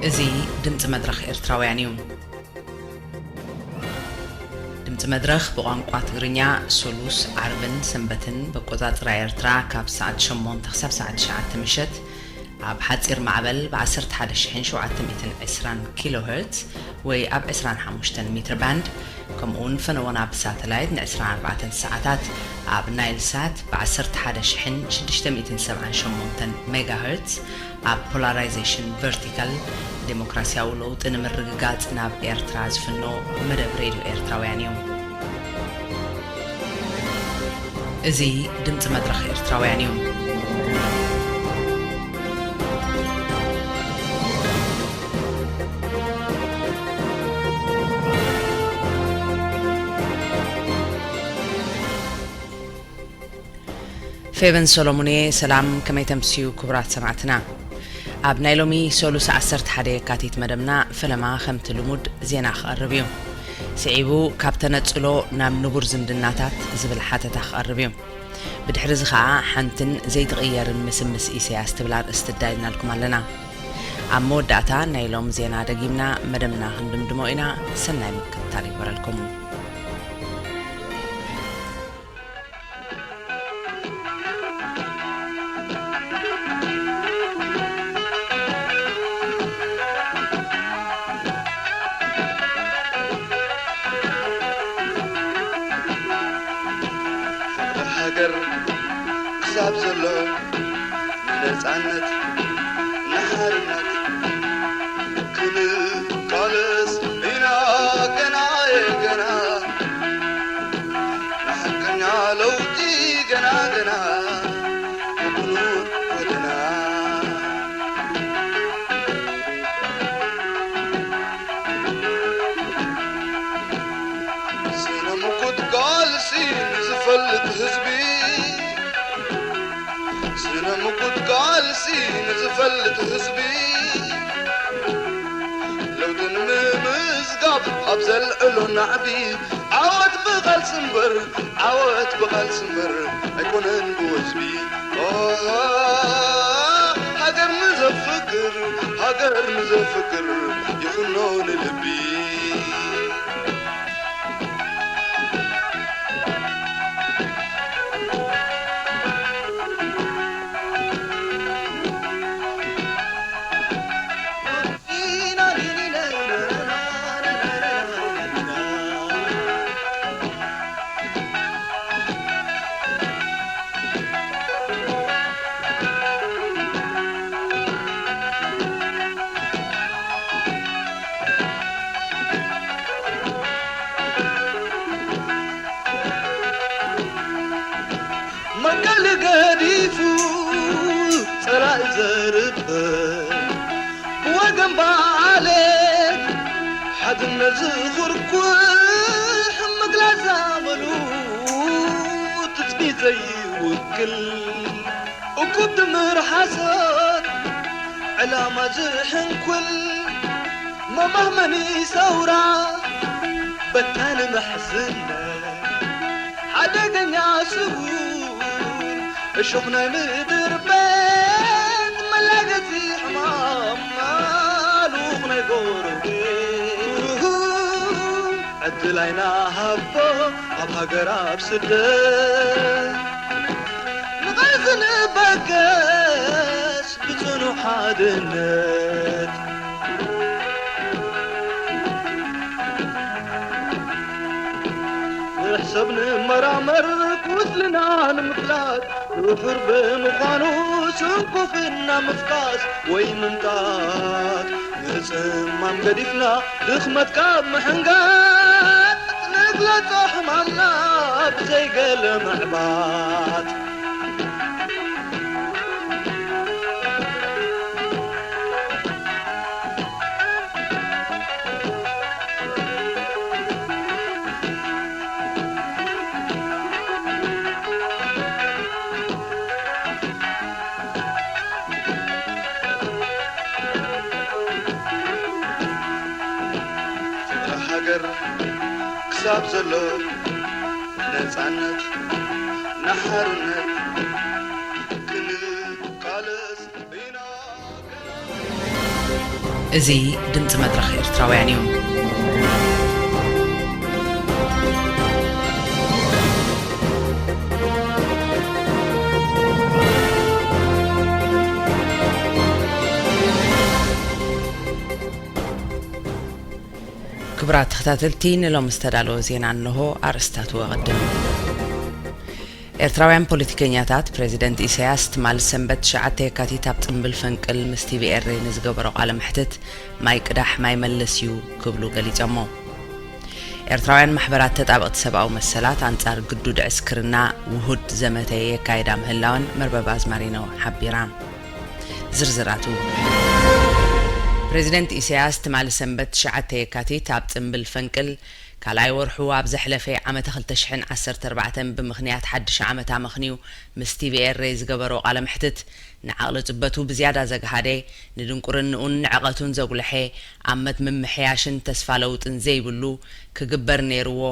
እዚ ድምፂ መድረኽ ኤርትራውያን እዩ። ድምፂ መድረኽ ብቋንቋ ትግርኛ ሶሉስ፣ ዓርብን ሰንበትን ብኣቆፃፅራ ኤርትራ ካብ ሰዓት ሸሞንተ ክሳብ ሰዓት ትሽዓተ ምሸት ኣብ ሓፂር ማዕበል ብ ዓሰርተ ሓደ ሺሕን ሸውዓተ ሚእትን ዕስራን ኪሎ ሄርትዝ ወይ ኣብ ዕስራን ሓሙሽተን ሜትር ባንድ፣ ከምኡ እውን ፈነወና ብሳተላይት ን ዕስራን ኣርባዕተን ሰዓታት ኣብ ናይል ሳት ብ ዓሰርተ ሓደ ሺሕን ሽዱሽተ ሚእትን ሰብዓን ሸሞንተን ሜጋ ሄርትዝ፣ ኣብ ፖላራይዜሽን ቨርቲካል፣ ዴሞክራሲያዊ ለውጢ ንምርግጋጽ ናብ ኤርትራ ዝፍኖ መደብ ሬድዮ ኤርትራውያን እዩ። እዚ ድምጺ መድረኽ ኤርትራውያን እዩ። ፌቨን ሰሎሞን እየ። ሰላም፣ ከመይ ተምስዩ ክቡራት ሰማዕትና? ኣብ ናይ ሎሚ ሰሉስ ዓሰርተ ሓደ የካቲት መደብና ፈለማ ከምቲ ልሙድ ዜና ክቐርብ እዩ። ስዒቡ ካብ ተነጽሎ ናብ ንቡር ዝምድናታት ዝብል ሓተታ ክቐርብ እዩ። ብድሕሪ እዚ ኸኣ ሓንትን ዘይትቕየርን ምስምስ ኢሳያስ ትብል ኣርእስቲ ኣዳሊናልኩም ኣለና። ኣብ መወዳእታ ናይ ሎም ዜና ደጊምና መደብና ክንድምድሞ ኢና። ሰናይ ምክትታል ይግበረልኩም። ፍቕሪ ሃገር ክሳብ ዘሎ፣ ንነጻነት ንሓርነት ክንቃለስ ኢና ገና ገና። ንሓቀኛ ለውጢ ገና ገና ብብሉጽ ጎደና። ስነ ምጉት ቃልሲ ንዝፈልጥ ህዝቢ፣ ስነ ምጉት ቃልሲ ንዝፈልጥ ህዝቢ፣ ለውጢ ንምምዝጋብ ኣብ ዘልዕሎ ናዕቢ፣ ዓወት ብቓልሲ እምበር፣ ዓወት ብቓልሲ እምበር ኣይኮነን ብወዝቢ። ኦሆ፣ ሃገር ንዘፍቅር፣ ሃገር ንዘፍቅር ይኹኖ ንልቢ። መቀል ገዲፉ ጸላኢ ዘርብብ፣ ብወገን ብዓሌት ሓድነት ዝኹርኩር፣ ምግላጽ ኣመሉ ትጽቢት ዘይውክል፣ እኩብ ድምር ሓሶት ዕላማ ዝሕንኩል፣ መማህመኒ ሰውራ በታኒ መሕዝነት፣ ሓደገኛ ስውር እሾኽ ናይ ምድር ቤት፣ መላገጺ ሕማም ማሉኽ ናይ ጎረቤት። ዕድል ኣይናሃቦ ኣብ ሃገር ኣብ ስደት፣ ንቓልሲ ንበገስ ብጽኑዕ ሓድነት። ንሕሰብ ንመራመር ቁስልና ንምፍላጥ፣ ድሑር ብምዃኑ ስንኩፍና ምፍካስ ወይ ምምጣጥ፣ ምጽማም ገዲፍና ድኽመት ካብ ምሕንጋጥ፣ ንግለጾ ሕማምና ብዘይገለ ምዕባጥ። ፍቕሪ ሃገር ክሳብ ዘሎ፣ ንነጻነት ንሓርነት ክንቃለስ ኢና። እዚ ድምፂ መድረኽ ኤርትራውያን እዩ። ክቡራት ተኸታተልቲ፣ ንሎሚ ዝተዳለወ ዜና እንሆ። ኣርእስታቱ ኣቐድም። ኤርትራውያን ፖለቲከኛታት፣ ፕሬዚደንት ኢሳያስ ትማል ሰንበት ትሽዓተ የካቲት ኣብ ጽምብል ፈንቅል ምስ ቲቪ ኤሪ ንዝገበሮ ቃለ መሕትት፣ ማይ ቅዳሕ ማይ መልስ እዩ ክብሉ ገሊጾሞ። ኤርትራውያን ማሕበራት ተጣበቕቲ ሰብኣዊ መሰላት ኣንጻር ግዱድ ዕስክርና ውሁድ ዘመተ የካይዳ ምህላወን መርበብ ኣዝማሪኖ ሓቢራ። ዝርዝራቱ። ፕሬዚደንት ኢሳያስ ትማሊ ሰንበት ትሽዓተ የካቲት ኣብ ጽምብል ፈንቅል ካልኣይ ወርሑ ኣብ ዘሕለፈ ዓመተ ክልተ ሽሕን ዓሰርተ ኣርባዕተን ብምኽንያት ሓድሽ ዓመት ኣመኽንዩ ምስ ቲቪ ኤሪ ዝገበሮ ቃለ መሕትት፣ ንዓቕሊ ጽበቱ ብዝያዳ ዘግሃደ፣ ንድንቁርንኡን ንዕቐቱን ዘጉልሐ፣ ኣመት ምምሕያሽን ተስፋ ለውጥን ዘይብሉ፣ ክግበር ነይርዎ፣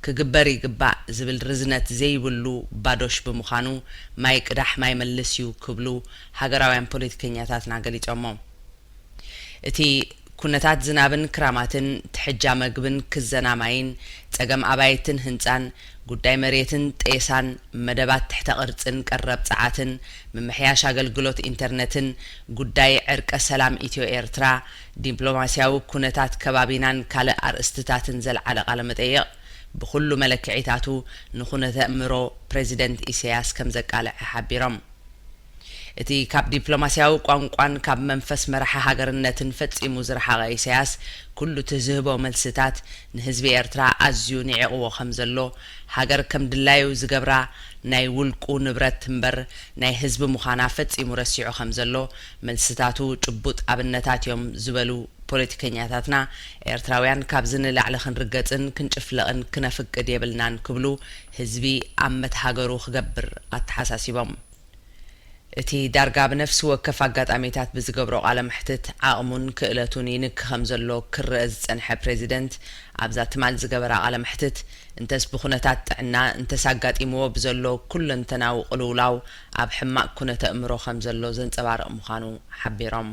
ክግበር ይግባእ ዝብል ርዝነት ዘይብሉ ባዶሽ ብምዃኑ፣ ማይ ቅዳሕ ማይ መልስ እዩ ክብሉ ሃገራውያን ፖለቲከኛታትና ገሊጾሞ። እቲ ኩነታት ዝናብን ክራማትን፣ ትሕጃ መግብን ክዘና ማይን፣ ጸገም ኣባይትን ህንጻን፣ ጉዳይ መሬትን ጤሳን፣ መደባት ትሕተ ቅርጽን ቀረብ ጸዓትን፣ ምምሕያሽ ኣገልግሎት ኢንተርነትን፣ ጉዳይ ዕርቀ ሰላም ኢትዮ ኤርትራ፣ ዲፕሎማስያዊ ኩነታት ከባቢናን ካልእ ኣርእስትታትን ዘልዓለ ቃለ መጠይቕ፣ ብኹሉ መለክዒታቱ ንኩነተ እምሮ ፕሬዚደንት ኢሳያስ ከም ዘቃልዐ ሓቢሮም። እቲ ካብ ዲፕሎማስያዊ ቋንቋን ካብ መንፈስ መራሒ ሃገርነትን ፈጺሙ ዝረሓቐ ኢሳያስ፣ ኩሉ እቲ ዝህቦ መልስታት ንህዝቢ ኤርትራ ኣዝዩ ንዒቕዎ ከም ዘሎ፣ ሃገር ከም ድላዩ ዝገብራ ናይ ውልቁ ንብረት እምበር ናይ ህዝቢ ምዃና ፈጺሙ ረሲዑ ከም ዘሎ፣ መልስታቱ ጭቡጥ ኣብነታት እዮም ዝበሉ ፖለቲከኛታትና፣ ኤርትራውያን ካብዚ ንላዕሊ ክንርገጽን ክንጭፍለቕን ክነፍቅድ የብልናን ክብሉ፣ ህዝቢ ኣመት ሃገሩ ክገብር ኣተሓሳሲቦም። እቲ ዳርጋ ብነፍሲ ወከፍ ኣጋጣሚታት ብዝገብሮ ቃለ መሕትት ዓቕሙን ክእለቱን ይንኪ ከም ዘሎ ክረአ ዝጸንሐ ፕሬዚደንት፣ ኣብዛ ትማል ዝገበራ ቃለ መሕትት፣ እንተስ ብኩነታት ጥዕና፣ እንተስ ኣጋጢምዎ ብዘሎ ኩለንተናዊ ቅልውላው ኣብ ሕማቕ ኩነተ እምሮ ከም ዘሎ ዘንጸባርቕ ምዃኑ ሓቢሮም።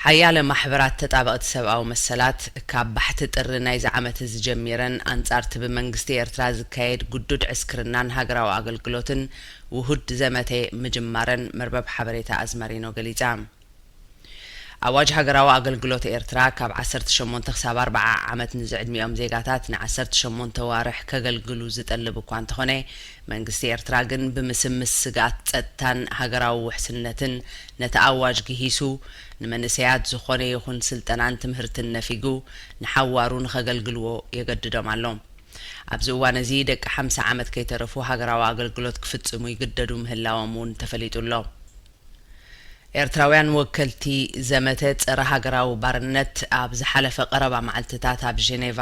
ሓያለ ማሕበራት ተጣበቕቲ ሰብኣዊ መሰላት፣ ካብ ባሕቲ ጥሪ ናይዚ ዓመት እዚ ጀሚረን፣ ኣንጻር እቲ ብመንግስቲ ኤርትራ ዝካየድ ግዱድ ዕስክርናን ሃገራዊ ኣገልግሎትን ውሁድ ዘመተ ምጅማረን መርበብ ሓበሬታ ኣዝማሪኖ ገሊጻ። ኣዋጅ ሃገራዊ ኣገልግሎት ኤርትራ፣ ካብ ዓሰርተ ሸሞንተ ክሳብ ኣርብዓ ዓመት ንዝዕድሚኦም ዜጋታት ንዓሰርተ ሸሞንተ ዋርሕ ከገልግሉ ዝጠልብ እኳ እንተኾነ፣ መንግስቲ ኤርትራ ግን ብምስምስ ስግኣት ጸጥታን ሃገራዊ ውሕስነትን ነቲ ኣዋጅ ግሂሱ፣ ንመንእሰያት ዝኾነ ይኹን ስልጠናን ትምህርትን ነፊጉ፣ ንሓዋሩ ንኸገልግልዎ የገድዶም ኣሎ። ኣብዚ እዋን እዚ ደቂ ሓምሳ ዓመት ከይተረፉ ሃገራዊ ኣገልግሎት ክፍጽሙ ይግደዱ ምህላዎም እውን ተፈሊጡ ኣሎ። ኤርትራውያን ወከልቲ ዘመተ ጸረ ሃገራዊ ባርነት፣ ኣብ ዝሓለፈ ቀረባ መዓልትታት ኣብ ጀኔቫ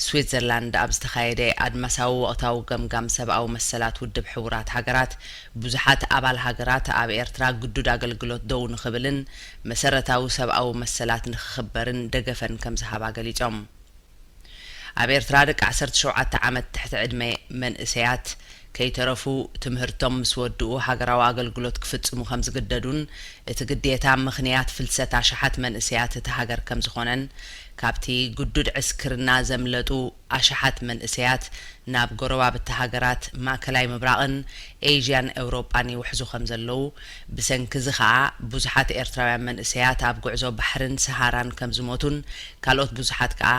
ስዊትዘርላንድ ኣብ ዝተኻየደ ኣድማሳዊ ወቕታዊ ገምጋም ሰብኣዊ መሰላት ውድብ ሕቡራት ሃገራት፣ ብዙሓት ኣባል ሃገራት ኣብ ኤርትራ ግዱድ ኣገልግሎት ደው ንኽብልን መሰረታዊ ሰብኣዊ መሰላት ንኽኽበርን ደገፈን ከም ዝሃባ ገሊጾም። ኣብ ኤርትራ ደቂ ዓሰርተ ሸውዓተ ዓመት ትሕቲ ዕድመ መንእሰያት ከይተረፉ፣ ትምህርቶም ምስ ወድኡ ሃገራዊ ኣገልግሎት ክፍጽሙ ከም ዝግደዱን፣ እቲ ግዴታ ምኽንያት ፍልሰት ኣሽሓት መንእሰያት እታ ሃገር ከም ዝኾነን፣ ካብቲ ግዱድ ዕስክርና ዘምለጡ ኣሽሓት መንእሰያት ናብ ጎረባብቲ ሃገራት ማእከላይ ምብራቕን ኤዥያን ኤውሮጳን ይውሕዙ ከም ዘለዉ፣ ብሰንኪ እዚ ኸኣ ብዙሓት ኤርትራውያን መንእሰያት ኣብ ጉዕዞ ባሕርን ሰሃራን ከም ዝሞቱን፣ ካልኦት ብዙሓት ከኣ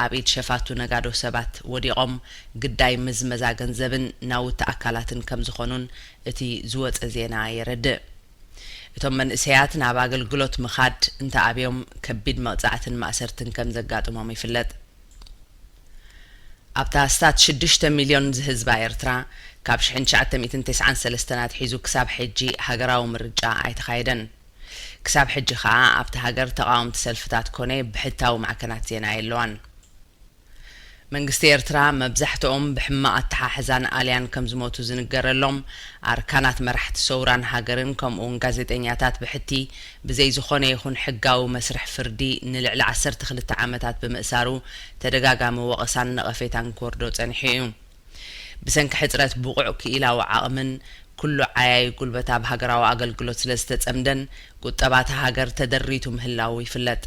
ኣብ ኢድ ሸፋቱ ነጋዶ ሰባት ወዲቖም ግዳይ ምዝመዛ ገንዘብን ናውቲ ኣካላትን ከም ዝኾኑን እቲ ዝወጸ ዜና የረድእ። እቶም መንእሰያት ናብ ኣገልግሎት ምኻድ እንተኣብዮም ከቢድ መቕጻዕትን ማእሰርትን ከም ዘጋጥሞም ይፍለጥ። ኣብታ ኣስታት ሽዱሽተ ሚልዮን ዝህዝባ ኤርትራ፣ ካብ ሽሕን ትሽዓተ ሚእትን ተስዓን ሰለስተን ኣትሒዙ ክሳብ ሕጂ ሃገራዊ ምርጫ ኣይተኻየደን። ክሳብ ሕጂ ኸኣ ኣብታ ሃገር ተቓወምቲ ሰልፍታት ኮነ ብሕታዊ ማዕከናት ዜና የለዋን። መንግስቲ ኤርትራ፣ መብዛሕትኦም ብሕማቕ ኣተሓሕዛን ኣልያን ከም ዝሞቱ ዝንገረሎም ኣርካናት መራሕቲ ሰውራን ሃገርን፣ ከምኡውን ጋዜጠኛታት ብሕቲ ብዘይ ዝኾነ ይኹን ሕጋዊ መስርሕ ፍርዲ ንልዕሊ ዓሰርተ ክልተ ዓመታት ብምእሳሩ ተደጋጋሚ ወቐሳን ነቐፌታን ክወርዶ ጸኒሑ እዩ። ብሰንኪ ሕጽረት ብቑዕ ክኢላዊ ዓቕምን ኩሉ ዓያዪ ጉልበት ኣብ ሃገራዊ ኣገልግሎት ስለ ዝተጸምደን ቁጠባ እታ ሃገር ተደሪቱ ምህላዉ ይፍለጥ።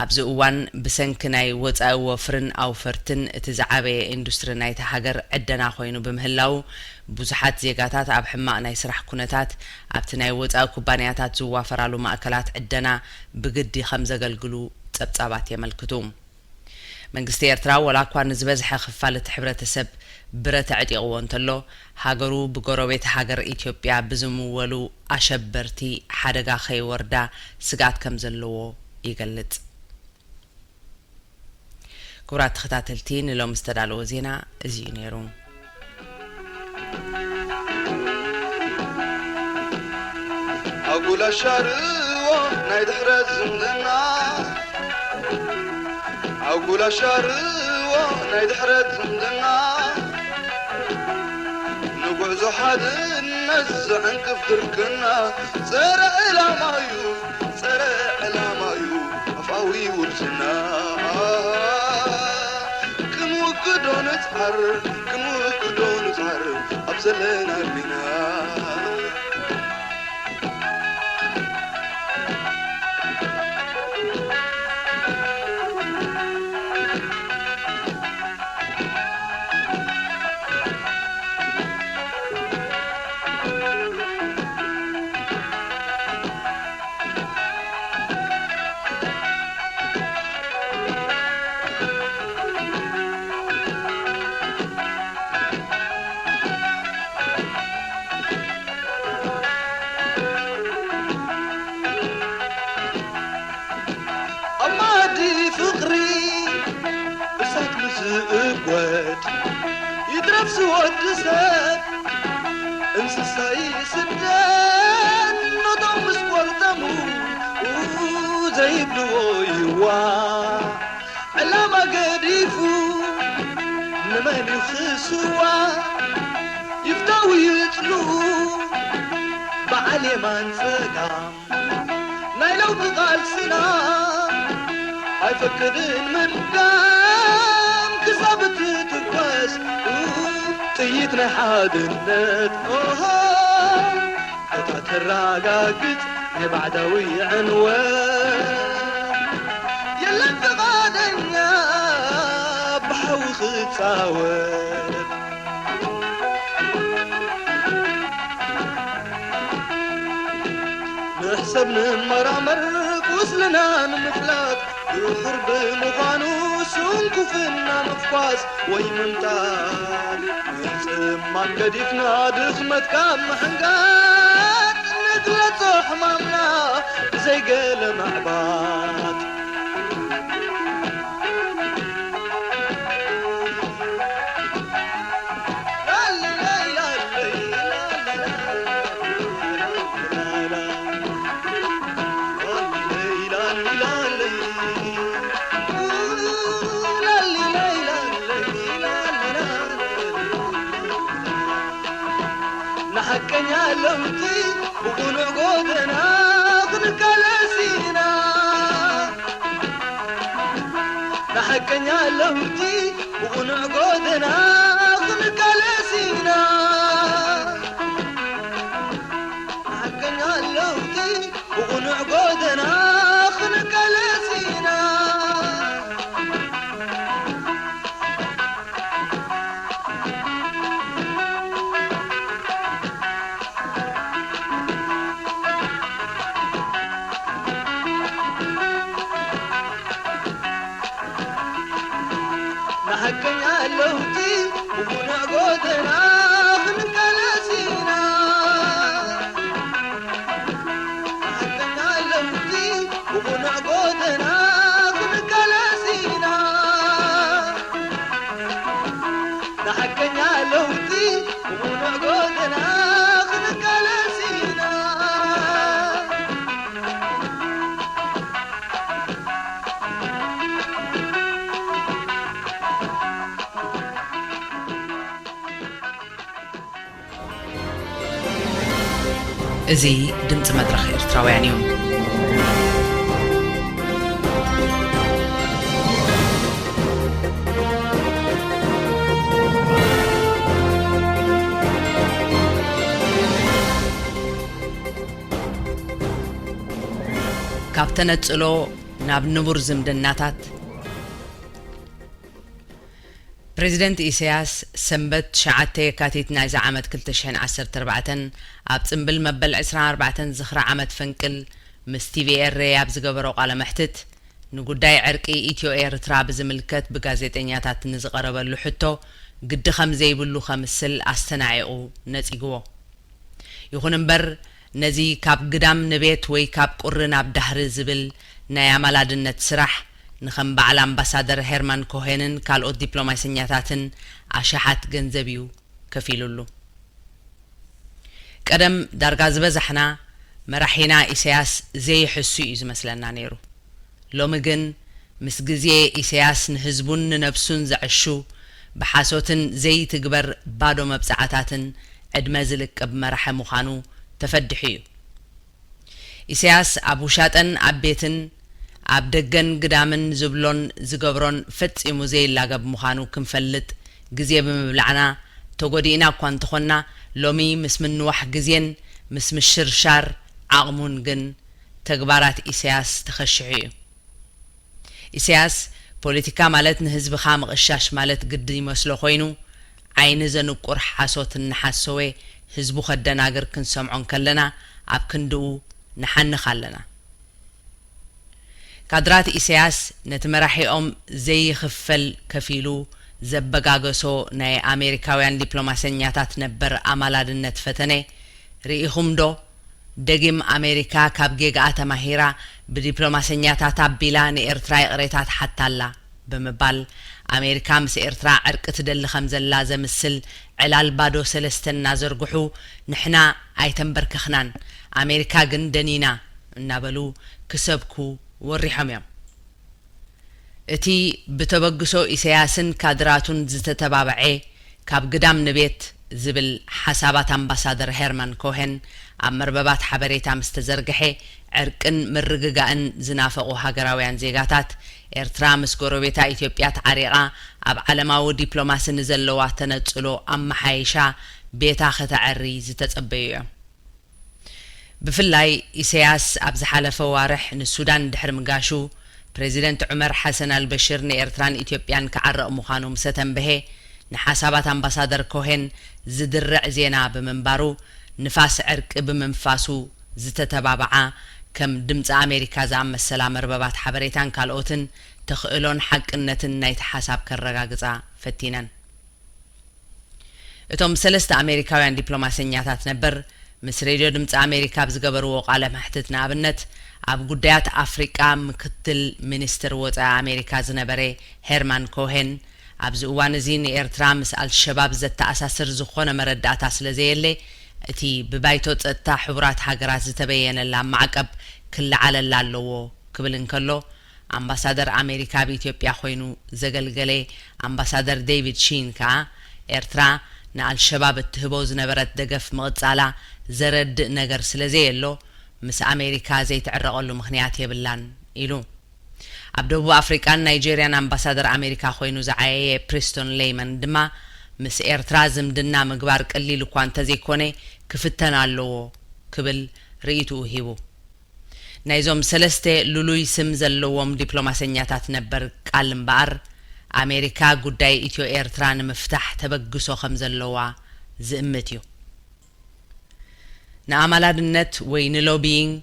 ኣብዚ እዋን ብሰንኪ ናይ ወጻኢ ወፍርን ኣውፈርትን እቲ ዝዓበየ ኢንዱስትሪ ናይታ ሃገር ዕደና ኮይኑ ብምህላዉ፣ ብዙሓት ዜጋታት ኣብ ሕማቕ ናይ ስራሕ ኩነታት ኣብቲ ናይ ወጻኢ ኩባንያታት ዝዋፈራሉ ማእከላት ዕደና ብግዲ ከም ዘገልግሉ ጸብጻባት የመልክቱ። መንግስቲ ኤርትራ፣ ወላ እኳ ንዝበዝሐ ክፋል እቲ ሕብረተሰብ ብረት ኣዕጢቕዎ እንተሎ፣ ሃገሩ ብጎረቤት ሃገር ኢትዮጵያ ብዝምወሉ ኣሸበርቲ ሓደጋ ከይወርዳ ስግኣት ከም ዘለዎ ይገልጽ። ክቡራት ተኸታተልቲ፣ ንሎሚ ዝተዳለወ ዜና እዚ እዩ ነይሩ። ኣጉል ኣሻርዎ ናይ ድሕረት ዝምድና፣ ኣጉል ኣሻርዎ ናይ ድሕረት ዝምድና፣ ንጉዕዞ ሓድነት ዘዕንቅፍ ድርቅና፣ ጸረ ዕላማዩ፣ ጸረ ዕላማዩ ኣፍኣዊ ውርዝና። ክንውግዶ ንጽዓር፣ ክንውግዶ ንጽዓር ኣብ ዘለና ርኢና። ኣብ መኣዲ ፍቕሪ እሳት ምስ ዝእጎድ፣ ይትረፍ ዝወዲ ሰብ እንስሳ ይስደድ። ነቶም ምስ ቆርጠሙ ዘይብልዎ ይዋእ። ዕላማ ገዲፉ ንመን እዩ ክስዋእ? ይፍተው ይጽልኡ በዓል የማን ጸጋም፣ ናይ ለውጢ ቃልስና ኣይፈቅድን ምድጋም። ክሳብ እትትኮስ ጥይት ናይ ሓድነት፣ ኦሆ፣ እታ ተረጋግጽ ናይ ባዕዳዊ ዕንወት። የለን ፍቓደኛ ብሓዊ ክጻወት። ንሕሰብ ንመራመር ቁስልና ንምፍላጥ፣ ድሑር ብምዃኑ ስንኩፍና ምፍኳስ ወይ ምምጣር። ምጽማም ገዲፍና ድኽመት ካብ ምሕንጋጥ፣ ንግለጾ ሕማምና ብዘይ ገለ ምዕባጥ። ንሓቀኛ ለውጢ ብቕኑዕ ጎደና ክንቃለስ ኢና። ንሓቀኛ ለውጢ ብቕኑዕ ጎደና ክንቃለስ ኢና። ንሓቀኛ ለውጢ ብቕኑዕ ጎደና ክንቃለስ ኢና። ንሓቀኛ ለውጢ ብቕኑዕ ጎደና ክንቃለስ ኢና። ንሓቀኛ ለውጢ ብቕኑዕ ጎደና ክንቃለስ ኢና። ንሓቀኛ ለውጢ ብቕኑዕ ጎደና ክንቃለስ ኢና። እዚ ድምጺ መድረኽ ኤርትራውያን እዩ። ካብ ተነጽሎ ናብ ንቡር ዝምድናታት። ፕሬዚደንት ኢሳያስ ሰንበት ትሽዓተ የካቲት ናይዚ ዓመት ክልተ ሽሕን ዓሰርተ ኣርባዕተን ኣብ ጽምብል መበል ዕስራን ኣርባዕተን ዝኽሪ ዓመት ፈንቅል ምስ ቲቪ ኤርትራ ኣብ ዝገበሮ ቃለ መሕትት፣ ንጉዳይ ዕርቂ ኢትዮ ኤርትራ ብዝምልከት ብጋዜጠኛታት ንዝቐረበሉ ሕቶ ግዲ ከም ዘይብሉ ከምስል ኣስተናዒቑ ነጺግዎ። ይኹን እምበር፣ ነዚ ካብ ግዳም ንቤት ወይ ካብ ቁሪ ናብ ዳህሪ ዝብል ናይ ኣማላድነት ስራሕ ንኸም በዓል ኣምባሳደር ሄርማን ኮሄንን ካልኦት ዲፕሎማሰኛታትን ኣሽሓት ገንዘብ እዩ ከፊሉሉ። ቀደም ዳርጋ ዝበዛሕና መራሒና ኢሳያስ ዘይሕሱ እዩ ዝመስለና ነይሩ። ሎሚ ግን ምስ ግዜ ኢሳያስ ንህዝቡን ንነብሱን ዘዕሹ ብሓሶትን ዘይትግበር ባዶ መብጽዓታትን ዕድመ ዝልቅብ መራሒ ምዃኑ ተፈዲሑ እዩ። ኢሳያስ ኣብ ውሻጠን ኣብ ቤትን ኣብ ደገን ግዳምን ዝብሎን ዝገብሮን ፈጺሙ ዘይላገብ ምዃኑ ክንፈልጥ ግዜ ብምብላዕና ተጎዲእና እኳ እንተኾንና፣ ሎሚ ምስ ምንዋሕ ግዜን ምስ ምሽርሻር ዓቕሙን ግን ተግባራት ኢሳያስ ተኸሺሑ እዩ። ኢሳያስ ፖለቲካ ማለት ንህዝብኻ ምቕሻሽ ማለት ግዲ ይመስሎ ኮይኑ፣ ዓይኒ ዘንቁር ሓሶት እናሓሰወ ህዝቡ ከደናግር ክንሰምዖ እንከለና ኣብ ክንድኡ ንሓንኽ ኣለና። ካድራት ኢሳያስ ነቲ መራሒኦም ዘይኽፈል ከፊሉ ዘበጋገሶ ናይ ኣሜሪካውያን ዲፕሎማሰኛታት ነበር ኣማላድነት ፈተነ ርኢኹም ዶ? ደጊም ኣሜሪካ ካብ ጌጋኣ ተማሂራ ብዲፕሎማሰኛታት ኣቢላ ንኤርትራ ይቕሬታ ትሓታ ኣላ ብምባል፣ ኣሜሪካ ምስ ኤርትራ ዕርቂ ትደሊ ከም ዘላ ዘምስል ዕላል ባዶ ሰለስተ እናዘርግሑ፣ ንሕና ኣይተንበርከኽናን፣ ኣሜሪካ ግን ደኒና እናበሉ ክሰብኩ ወሪሖም እዮም። እቲ ብተበግሶ ኢሳያስን ካድራቱን ዝተተባብዐ ካብ ግዳም ንቤት ዝብል ሓሳባት ኣምባሳደር ሄርማን ኮሄን ኣብ መርበባት ሓበሬታ ምስ ተዘርግሐ፣ ዕርቅን ምርግጋእን ዝናፈቑ ሃገራውያን ዜጋታት፣ ኤርትራ ምስ ጎረቤታ ኢትዮጵያ ተዓሪቓ ኣብ ዓለማዊ ዲፕሎማሲ ንዘለዋ ተነጽሎ ኣመሓይሻ ቤታ ከተዐሪ ዝተጸበዩ እዮም። ብፍላይ ኢሳያስ ኣብ ዝሓለፈ ዋርሕ ንሱዳን ድሕሪ ምጋሹ፣ ፕሬዚደንት ዑመር ሓሰን ኣልበሽር ንኤርትራን ኢትዮጵያን ክዓርቕ ምዃኑ ምስ ኣተንበሄ፣ ንሓሳባት ኣምባሳደር ኮሄን ዝድርዕ ዜና ብምንባሩ፣ ንፋስ ዕርቂ ብምንፋሱ ዝተተባብዓ ከም ድምፂ ኣሜሪካ ዝኣመሰላ መርበባት ሓበሬታን ካልኦትን ተኽእሎን ሓቅነትን ናይቲ ሓሳብ ከረጋግፃ ፈቲነን። እቶም ሰለስተ ኣሜሪካውያን ዲፕሎማሰኛታት ነበር ምስ ሬድዮ ድምፂ ኣሜሪካ ኣብ ዝገበርዎ ቃለ መሕትት፣ ንኣብነት ኣብ ጉዳያት ኣፍሪቃ ምክትል ሚኒስትር ወፃኢ ኣሜሪካ ዝነበረ ሄርማን ኮሄን፣ ኣብዚ እዋን እዚ ንኤርትራ ምስ ኣልሸባብ ዘተኣሳስር ዝኾነ መረዳእታ ስለ ዘየለ፣ እቲ ብባይቶ ጸጥታ ሕቡራት ሃገራት ዝተበየነላ ማዕቀብ ክለዓለላ ኣለዎ ክብል እንከሎ፣ ኣምባሳደር ኣሜሪካ ኣብ ኢትዮጵያ ኮይኑ ዘገልገለ ኣምባሳደር ዴቪድ ሺን ከኣ፣ ኤርትራ ንኣልሸባብ እትህቦ ዝነበረት ደገፍ ምቕጻላ ዘረድእ ነገር ስለ ዘየሎ፣ ምስ ኣሜሪካ ዘይትዕረቐሉ ምኽንያት የብላን ኢሉ። ኣብ ደቡብ ኣፍሪቃን ናይጄርያን ኣምባሳደር ኣሜሪካ ኮይኑ ዝዓየየ ፕሪስቶን ሌይመን ድማ፣ ምስ ኤርትራ ዝምድና ምግባር ቀሊል እኳ እንተዘይኮነ፣ ክፍተን ኣለዎ ክብል ርእይትኡ ሂቡ። ናይዞም ሰለስተ ልሉይ ስም ዘለዎም ዲፕሎማሰኛታት ነበር ቃል እምበኣር፣ ኣሜሪካ ጉዳይ ኢትዮ ኤርትራ ንምፍታሕ ተበግሶ ከም ዘለዋ ዝእምት እዩ። ንኣማላድነት ወይ ንሎቢይንግ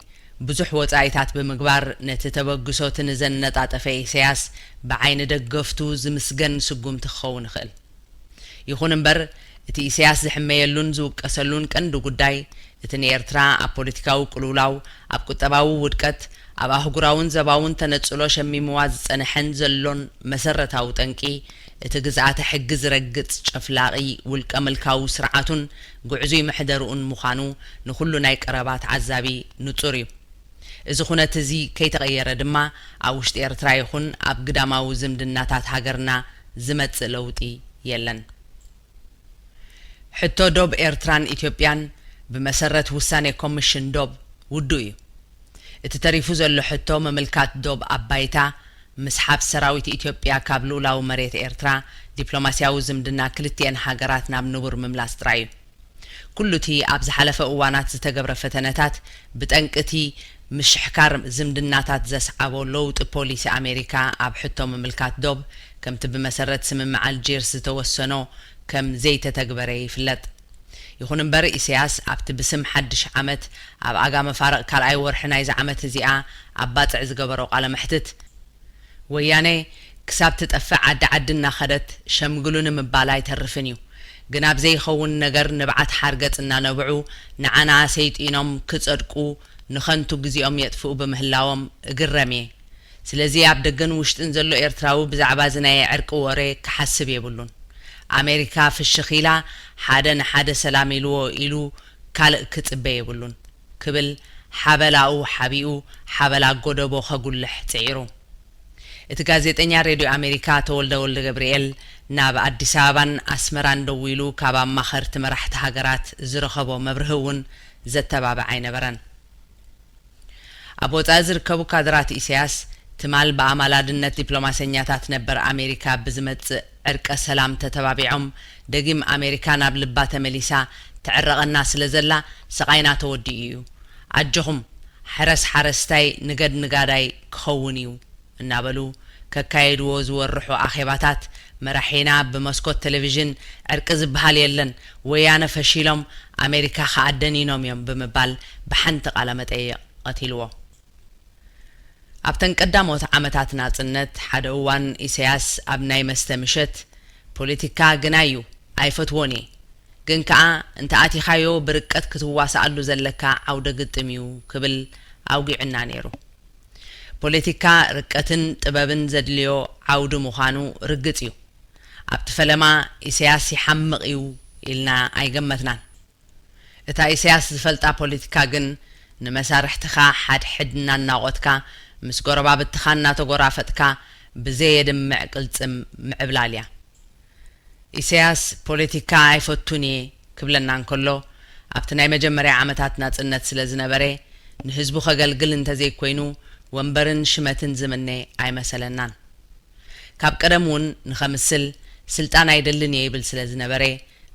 ብዙሕ ወጻኢታት ብምግባር፣ ነቲ ተበግሶ እቲ ንዘነጣጠፈ ኢሳያስ ብዓይኒ ደገፍቱ ዝምስገን ስጉምቲ ክኸውን ይኽእል። ይኹን እምበር፣ እቲ ኢሳያስ ዝሕመየሉን ዝውቀሰሉን ቀንዲ ጉዳይ፣ እቲ ንኤርትራ ኣብ ፖለቲካዊ ቅልውላው፣ ኣብ ቁጠባዊ ውድቀት፣ ኣብ ኣህጉራውን ዘባውን ተነጽሎ ሸሚምዋ ዝጸንሐን ዘሎን መሰረታዊ ጠንቂ፣ እቲ ግዝኣተ ሕጊ ዝረግጽ ጨፍላቒ ውልቀ ምልካዊ ስርዓቱን ግዕዙይ መሕደርኡን ምዃኑ ንኹሉ ናይ ቀረባ ተዓዛቢ ንጹር እዩ። እዚ ኩነት እዚ ከይተቐየረ ድማ፣ ኣብ ውሽጢ ኤርትራ ይኹን ኣብ ግዳማዊ ዝምድናታት ሃገርና ዝመጽእ ለውጢ የለን። ሕቶ ዶብ ኤርትራን ኢትዮጵያን ብመሰረት ውሳኔ ኮሚሽን ዶብ ውዱእ እዩ። እቲ ተሪፉ ዘሎ ሕቶ ምምልካት ዶብ ኣብ ባይታ ምስሓብ ሰራዊት ኢትዮጵያ ካብ ልኡላዊ መሬት ኤርትራ፣ ዲፕሎማስያዊ ዝምድና ክልቲኤን ሃገራት ናብ ንቡር ምምላስ ጥራይ እዩ። ኩሉ እቲ ኣብ ዝሓለፈ እዋናት ዝተገብረ ፈተነታት ብጠንቂ እቲ ምሽሕካር ዝምድናታት ዘስዓቦ ለውጢ ፖሊሲ ኣሜሪካ ኣብ ሕቶ ምምልካት ዶብ፣ ከምቲ ብመሰረት ስምምዕ ኣልጀርስ ዝተወሰኖ፣ ከም ዘይተተግበረ ይፍለጥ። ይኹን እምበር፣ ኢሳያስ ኣብቲ ብስም ሓድሽ ዓመት ኣብ ኣጋ መፋርቕ ካልኣይ ወርሒ ናይዚ ዓመት እዚኣ ኣብ ባጽዕ ዝገበሮ ቃለ መሕትት፣ ወያነ ክሳብ ትጠፍእ ዓዲ ዓዲ እናኸደት ሸምግሉኒ ምባል ኣይተርፍን እዩ። ግን ኣብ ዘይኸውን ነገር ንብዓት ሓርገጽ እናነብዑ ንዓና ሰይጢኖም ክጸድቁ ንኸንቱ ግዜኦም የጥፍኡ ብምህላዎም እግረም እየ። ስለዚ ኣብ ደገን ውሽጥን ዘሎ ኤርትራዊ ብዛዕባ እዚ ናይ ዕርቂ ወረ ክሓስብ የብሉን። ኣሜሪካ ፍሽኽ ኢላ ሓደ ንሓደ ሰላም ኢልዎ ኢሉ ካልእ ክጽበ የብሉን ክብል ሓበላኡ ሓቢኡ ሓበላ ጎደቦ ከጉልሕ ጽዒሩ። እቲ ጋዜጠኛ ሬድዮ ኣሜሪካ ተወልደ ወልደ ገብርኤል ናብ ኣዲስ ኣበባን ኣስመራን ደዊሉ ካብ ኣማኸርቲ መራሕቲ ሃገራት ዝረኸቦ መብርሂ እውን ዘተባብዕ ኣይነበረን። ኣብ ወጻኢ ዝርከቡ ካድራት ኢሳያስ ትማል ብኣማላድነት ዲፕሎማሰኛታት ነበር ኣሜሪካ ብዝመጽእ ዕርቀ ሰላም ተተባቢዖም ደጊም ኣሜሪካ ናብ ልባ ተመሊሳ ትዕረቐና ስለ ዘላ ስቓይና ተወዲኡ እዩ። ኣጆኹም፣ ሕረስ ሓረስታይ ንገድ ንጋዳይ ክኸውን እዩ እናበሉ ከካየድዎ ዝወርሑ ኣኼባታት መራሒና ብመስኮት ቴሌቪዥን ዕርቂ ዝበሃል የለን፣ ወያነ ፈሺሎም፣ ኣሜሪካ ከኣ ደኒኖም እዮም ብምባል ብሓንቲ ቃለ መጠይቕ ቀቲልዎ። ኣብተን ቀዳሞት ዓመታት ናጽነት ሓደ እዋን ኢሳያስ ኣብ ናይ መስተ ምሸት ፖለቲካ ግናይ እዩ፣ ኣይፈትዎን እየ፣ ግን ከኣ እንተ ኣቲኻዮ ብርቀት ክትዋስኣሉ ዘለካ ዓውደ ግጥም እዩ ክብል ኣውጊዑና ነይሩ። ፖለቲካ ርቀትን ጥበብን ዘድልዮ ዓውዲ ምዃኑ ርግጽ እዩ። ኣብቲ ፈለማ ኢሳያስ ይሓምቕ እዩ ኢልና ኣይገመትናን። እታ ኢሳያስ ዝፈልጣ ፖለቲካ ግን ንመሳርሕትኻ ሓድሕድ እናናቖትካ ምስ ጎረባብትኻ እናተጎራፈጥካ ብዘየድምዕ ቅልጽም ምዕብላል እያ። ኢሳያስ ፖለቲካ ኣይፈቱን እየ ክብለና እንከሎ ኣብቲ ናይ መጀመርያ ዓመታት ናጽነት ስለ ዝነበረ ንህዝቡ ከገልግል እንተዘይኮይኑ ወንበርን ሽመትን ዝምነ ኣይመሰለናን። ካብ ቀደም እውን ንኸምስል ስልጣን ኣይደልን እየ ይብል ስለ ዝነበረ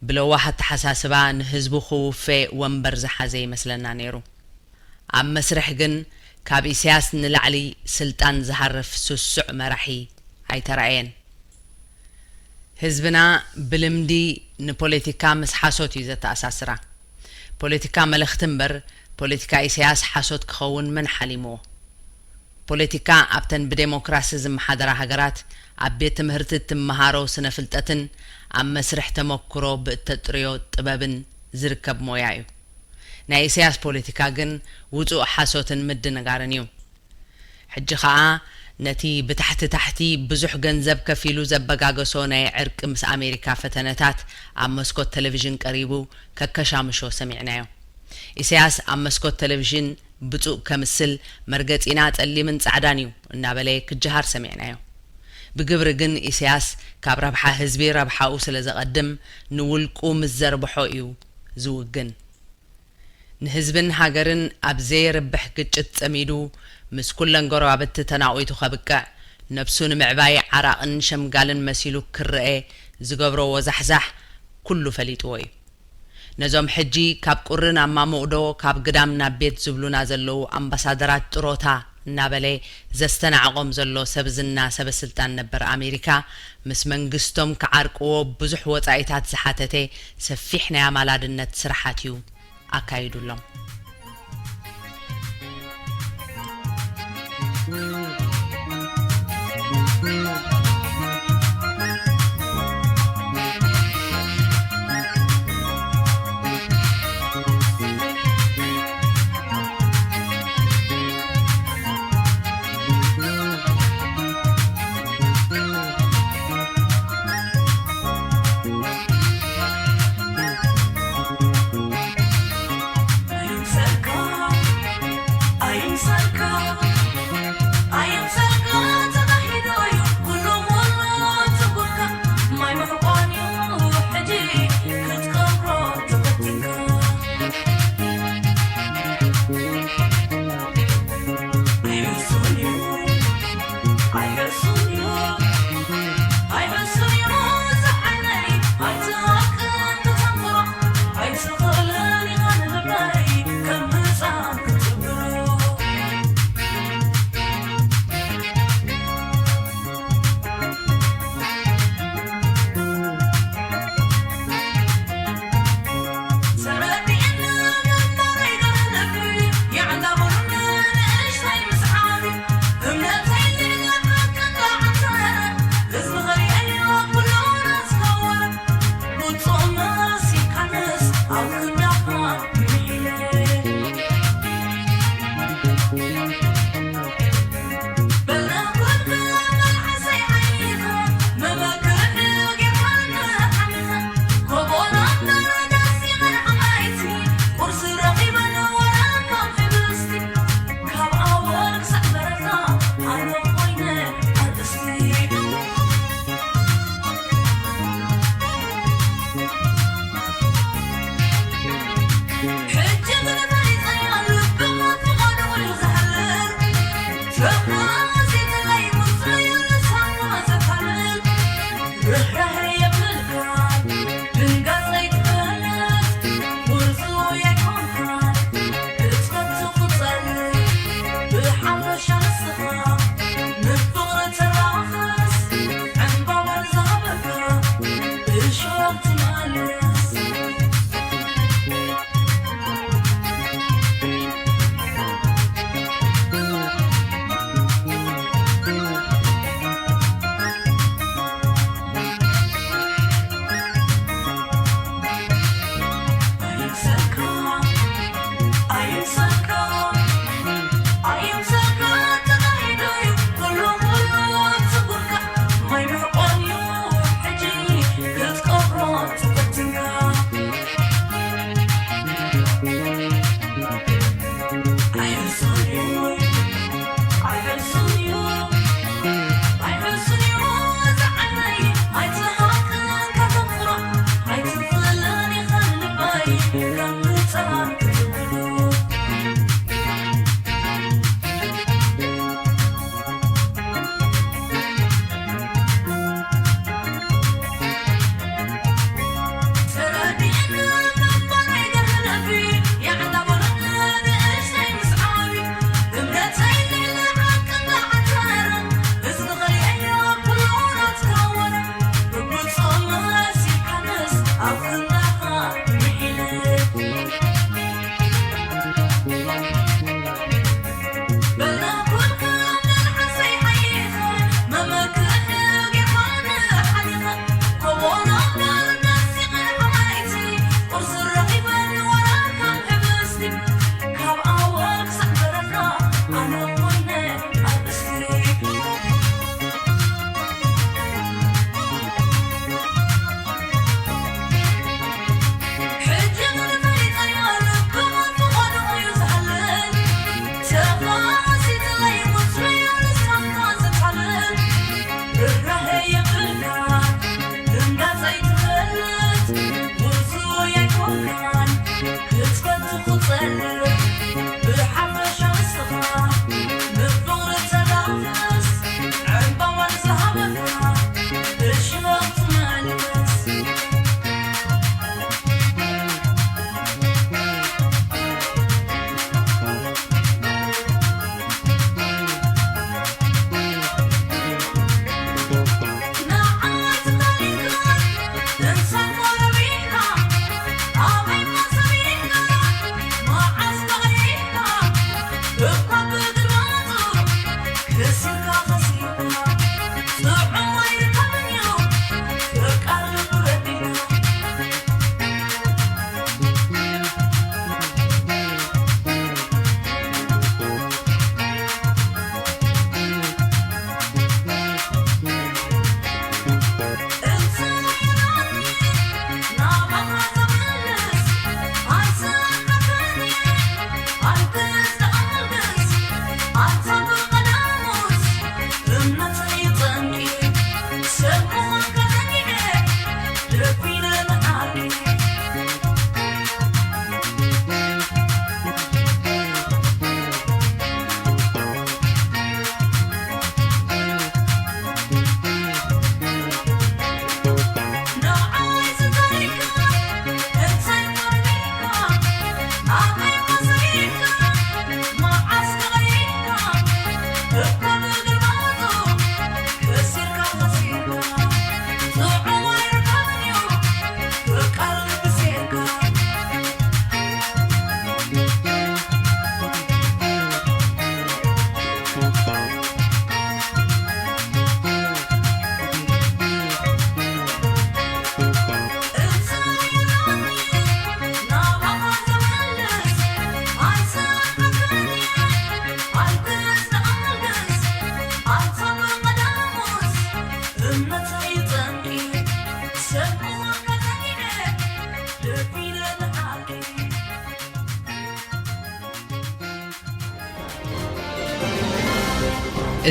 ብለዋህ ኣተሓሳስባ ንህዝቡ ክውፌ ወንበር ዝሓዘ ይመስለና ነይሩ። ኣብ መስርሕ ግን ካብ ኢሳያስ ንላዕሊ ስልጣን ዝሃርፍ ስሱዕ መራሒ ኣይተራእየን። ህዝብና ብልምዲ ንፖለቲካ ምስ ሓሶት እዩ ዘተኣሳስራ። ፖለቲካ መለኽቲ እምበር ፖለቲካ ኢሳያስ ሓሶት ክኸውን መን ሓሊምዎ? ፖለቲካ ኣብተን ብዴሞክራሲ ዝመሓደራ ሃገራት ኣብ ቤት ትምህርቲ እትመሃሮ ስነ ፍልጠትን ኣብ መስርሕ ተመክሮ ብእተጥርዮ ጥበብን ዝርከብ ሞያ እዩ። ናይ ኢሳያስ ፖለቲካ ግን ውጹእ ሓሶትን ምድንጋርን እዩ። ሕጂ ኸኣ ነቲ ብታሕቲ ታሕቲ ብዙሕ ገንዘብ ከፊሉ ዘበጋገሶ ናይ ዕርቂ ምስ ኣሜሪካ ፈተነታት ኣብ መስኮት ቴሌቪዥን ቀሪቡ ከከሻምሾ ሰሚዕናዮ። ኢሳያስ ኣብ መስኮት ቴሌቪዥን ብጹእ ከምስል መርገጺና ጸሊምን ጻዕዳን እዩ እናበለ ክጀሃር ሰሚዕናዮ። ብግብሪ ግን ኢሳያስ ካብ ረብሓ ህዝቢ ረብሓኡ ስለ ዘቐድም ንውልቁ ምስ ዘርብሖ እዩ ዝውግን። ንህዝብን ሃገርን ኣብ ዘየርብሕ ግጭት ጸሚዱ ምስ ኩለን ጎረባብቲ ተናቒቱ ከብቅዕ ነብሱ ንምዕባይ ዓራቕን ሸምጋልን መሲሉ ክረኤ ዝገብሮ ወዛሕዛሕ ኩሉ ፈሊጥዎ እዩ። ነዞም ሕጂ ካብ ቁሪ ናብ ማሙቕ ዶ ካብ ግዳም ናብ ቤት ዝብሉና ዘለዉ ኣምባሳደራት ጥሮታ እናበለ ዘስተናዕቖም ዘሎ ሰብ ዝና ሰበ ስልጣን ነበር ኣሜሪካ ምስ መንግስቶም ክዓርቅዎ ብዙሕ ወጻኢታት ዝሓተተ ሰፊሕ ናይ ኣማላድነት ስራሓት እዩ ኣካይዱሎም።